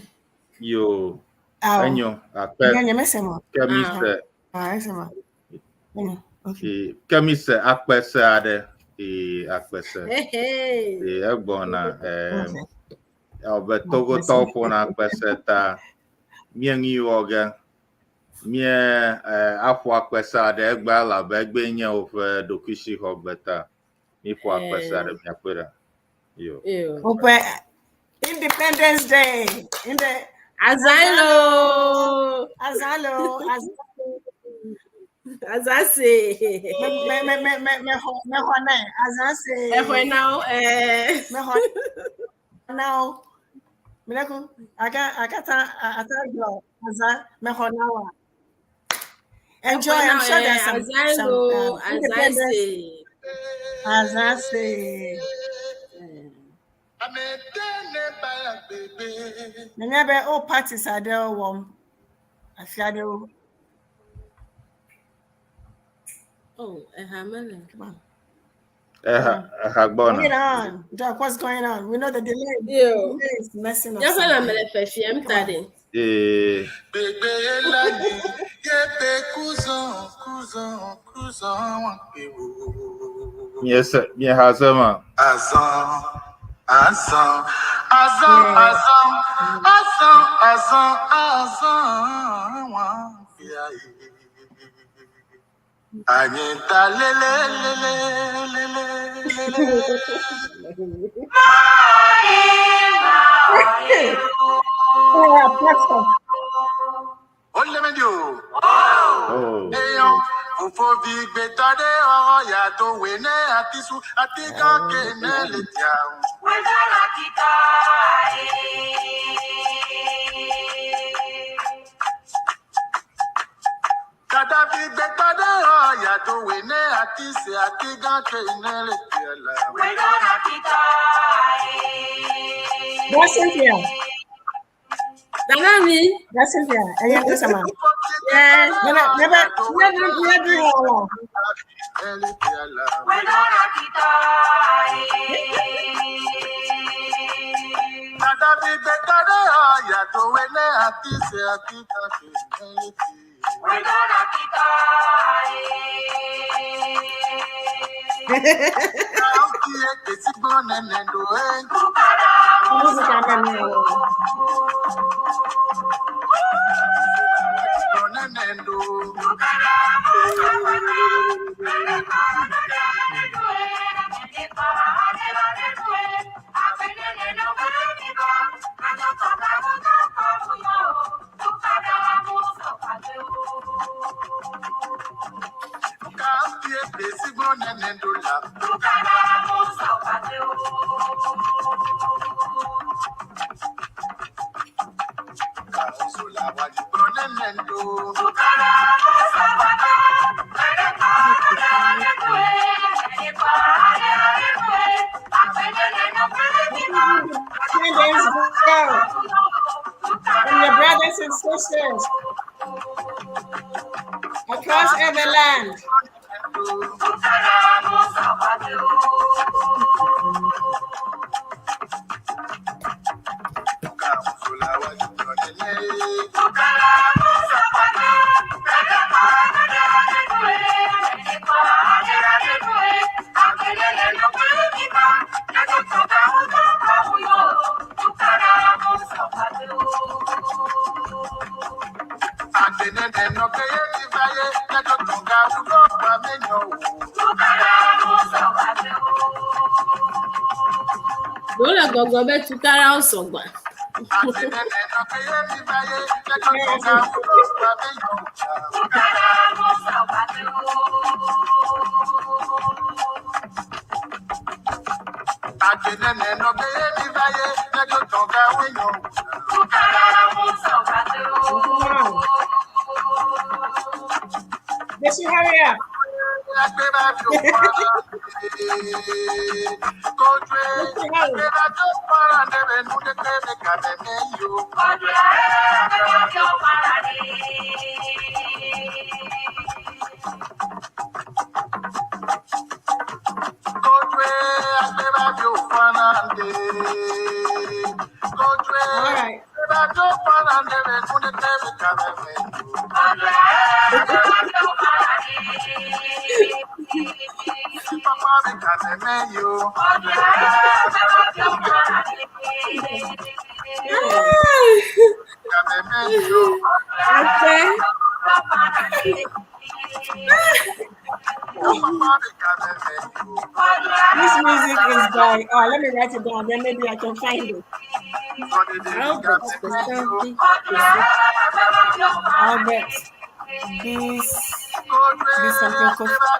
Yo, Awo. enyo akpe Nye nye mese mo. kemi Ah. se Ah, ese mo. Enyo. Okay. e kemi se akpe se aɖe e akpe se. hey, hey. E egbɔna e Okay. ɔbɛ togotɔwo ƒona akpe se ta míeŋui wɔ ge mie aƒo akpe se aɖe egbe elabe egbe nye woƒe ɖokuisixɔgbe ta míƒo akpe se aɖe miakpɔe ɖa. Yo. Yo. Woƒe Independence Day. In the Azalo. Azalo, Azalo. Azase. Me me me me me me xɔ me xɔ nɛ. Azase. Exɔe na wo. Eh. Me xɔ na wo. Mene ku aka akata ata gblɔ aza me xɔ na woa. Enjoy. Exɔe na I'm wo. sure Eh. there's some Azalo. independence. Azase. Azase. Eh. Nenya be o parties aɖewo wɔm. Afi aɖewo. Oh, eha mele. Come on. Eha eha Bring it gbɔna. on. Doc, what's going on? We know the delay. Yo. Delay is messing us Míaƒe up. lãme le fefiem Come ta on. ɖe. Eh, miese miehase ma. Yeah, platform. Oh. That's Cynthia. Nana mi. That's Cynthia. Ẹyẹ ń sẹ́mà. Yes. Never, never, never, never hear. Music abẹ́mi. Independence Day from your brothers and sisters across every land. Ɖewo le gbɔgblɔ be tukarawo sɔgbɔ. Come on. They should hurry up. They should hurry. All right. Akpɛ. This music is by, oh, let me write it down, then maybe I can find it. Albert Kosanti Kosi. Albert this this something Kofi. This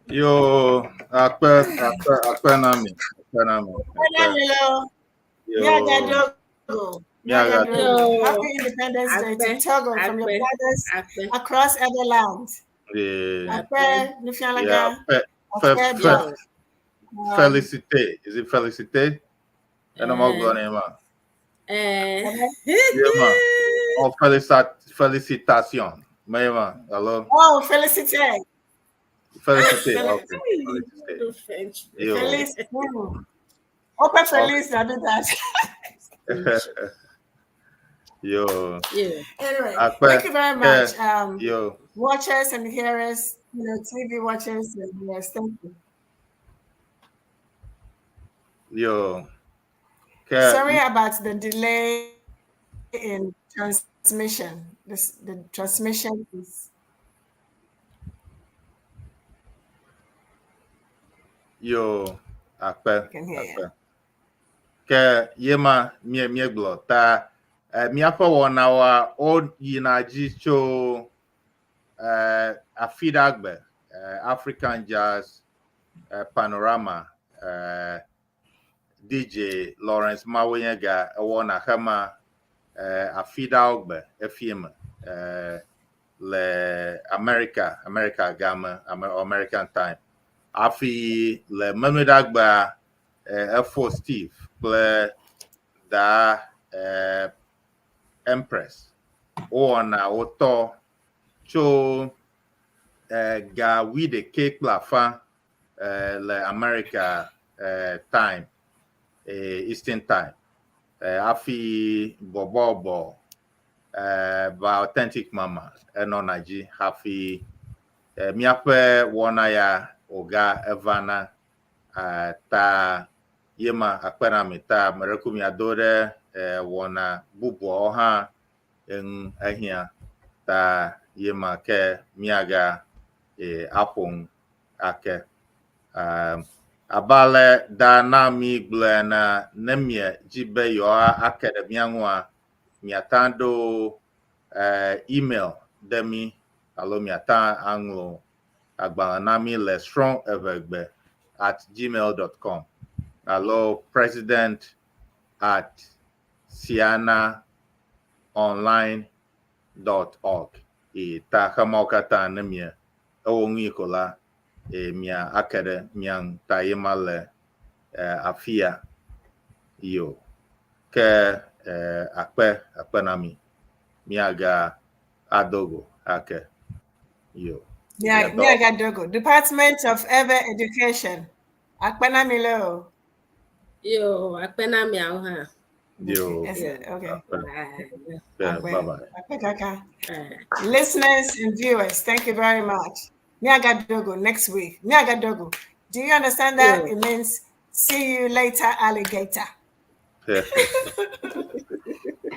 Yo, akpe, akpe, akpe nami, akpe nami. Akpe. Yo, Miagadogo. Miagadogo. Miagadogo. Happy Independence Day to Akpe. Togo from your Akpe. brothers Akpe. across other lands. Yeah, Akpe, yeah, Nufialaga, fe, fe, Akpe, fe, Joe. Felicite. Is it Felicite? Ena ma gblɔ nɛ ma. Ye ma. Oh, felicitation. Me ma. Hello. Oh, Felicite. Felicite. Okay. Felicite. French. Yo. Feliz. Ope Feliz Navidad. Yo. Yeah. Anyway, Akpe. thank you very much. Yo. Watchers and hearers, TV watchers and hearers, thank you. Yo. Ke Sorry about the delay in transmission. The transmission is Yo. Akpe. I can hear you. Akpe. Ke yema mie miegblɔ ta míaƒe wɔnawoa wo yina dzi tso afiɖagbe African Jazz Panorama, DJ Lawrence Mawenyega ewɔna xema afiɖawo gbe efie me le America game, American time. Hafi le Memleɖagbea efo Steve kple da Empress wowɔna wotɔ tso ga 11 kple afã le America time, Eastern time. Hafi bɔbɔbɔ ba Authentic Mama enɔna dzi hafi míaƒe wɔna ya wòga evana ta yema akpe na mi ta mereku miado ɖe wɔna bubuawo hã eŋu ehiã ta yema ke miaga aƒo nu ake. Abe ale da na mi gblɔe ene, ne miedzi be yewoa ake ɖe mía ŋua, miata ɖo email ɖe mi alo miata aŋlɔ agbalẽ na mi le srɔ̃eʋegbe@gmail.com alo president@ceana.online.org. E ta xemawo katã ne mie ewɔ nui ko la mia ake ɖe mia ŋu ta ye ma le afia yo ke akpe na mi miaga adogo ake yo. Yeah, Miagadogo. Department of Ewe Education. Akpena Milo. Yo, akpe na miawo hã. Yo. Yes, okay. Akpe. Bye. Yeah, bye bye. Akpe kaka. Bye. Listeners and viewers, thank you very much. Miagadogo next week. Miagadogo. Do you understand that? Yeah. It means see you later, alligator.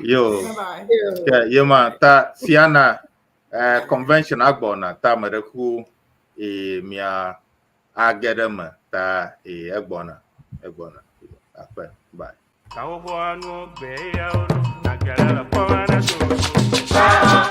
Yo. Bye bye. Yo. Yeah, yema ta Ceana convention agbɔna ta me ɖe ku e mia age ɖe me ta e egbɔna akpe, bye.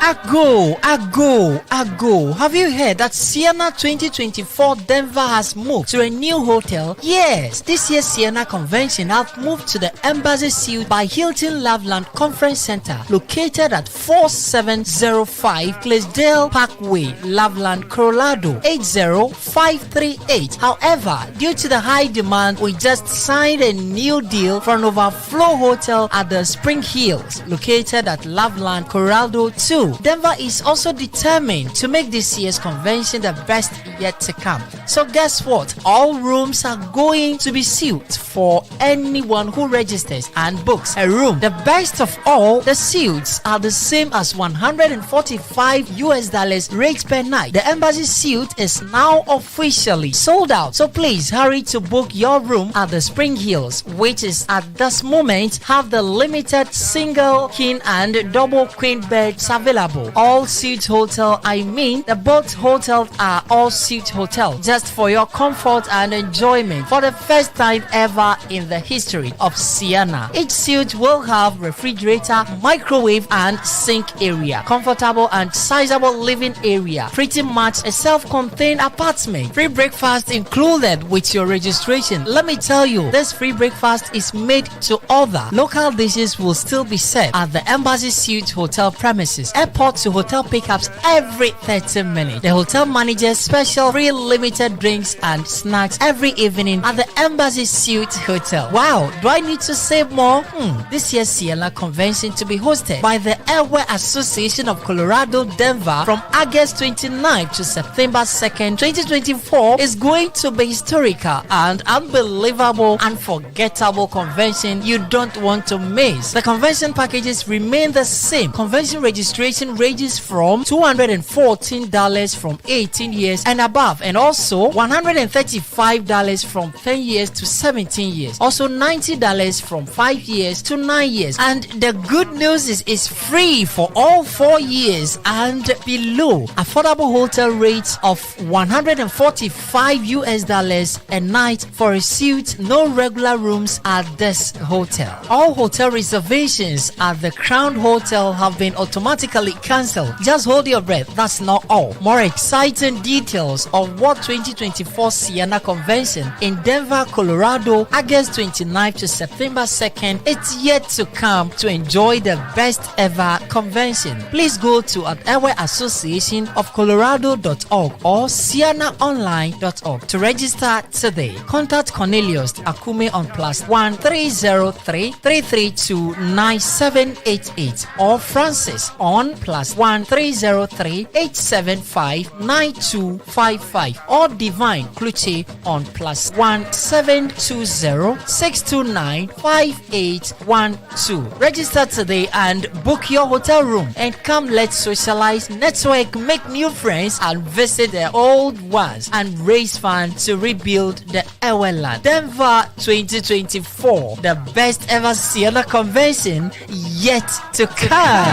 Ago, Ago, Ago. Have you heard that Ceana 2024 Denver has moved to a new hotel? Yes, this year's Ceana convention has moved to the Embassy Suite by Hilton Loveland Conference Center, located at 4705 Claysdale Parkway, Loveland, Colorado, 80538. However, due to the high demand, we just signed a new deal for an overflow hotel at the Spring Hills, located at Loveland, Colorado 2. Denver is also determined to make this year's convention the best yet to come. So guess what? All rooms are going to be sealed for anyone who registers and books a room. The best of all, the suites are the same as $145 US dollars rate per night. The Embassy Suite is now officially sold out. So please hurry to book your room at the Spring Hills, which is at this moment have the limited single, king and double queen beds available. All suite hotel, I mean the both hotels are all suite hotel, just for your comfort and enjoyment for the first time ever in the history of Ceana. Each suite will have refrigerator, microwave and sink area, comfortable and sizable living area, pretty much a self-contained apartment. Free breakfast included with your registration. Let me tell you, this free breakfast is made to order. Local dishes will still be served at the Embassy Suite Hotel premises. Airport airport to hotel pickups every 30 minutes. The hotel manages special free limited drinks and snacks every evening at the Embassy Suite Hotel. Wow, do I need to say more? This year's Ceana Convention to be hosted by the Ewe Association of Colorado, Denver from August 29th to September 2nd, 2024 is going to be historical and unbelievable, unforgettable convention you don't want to miss. The convention packages remain the same. Convention registration ranges from $214 from 18 years and above, and also $135 from 10 years to 17 years. Also $90 from 5 years to 9 years. And the good news is it's free for all 4 years and below. Affordable hotel rates of US$145 a night for a suite, no regular rooms at this hotel. All hotel reservations at the Crown Hotel have been automatically cancelled. Just hold your breath. That's not all. More exciting details of what 2024 Ceana Convention in Denver, Colorado, August 29th to September 2nd. It's yet to come to enjoy the best ever convention. Please go to at Ewe Association of Colorado.org or ceanaonline.org to register today. Contact Cornelius Akume on +1 303 332 9788 or Francis on +1 303 875 9255 or Divine Kluche on +1 720 629 5812. Register today and book your hotel room and come, let's socialize, network, make new friends and visit the old ones and raise funds to rebuild the Ewe land. Denver 2024, the best ever Ceana Convention yet to come.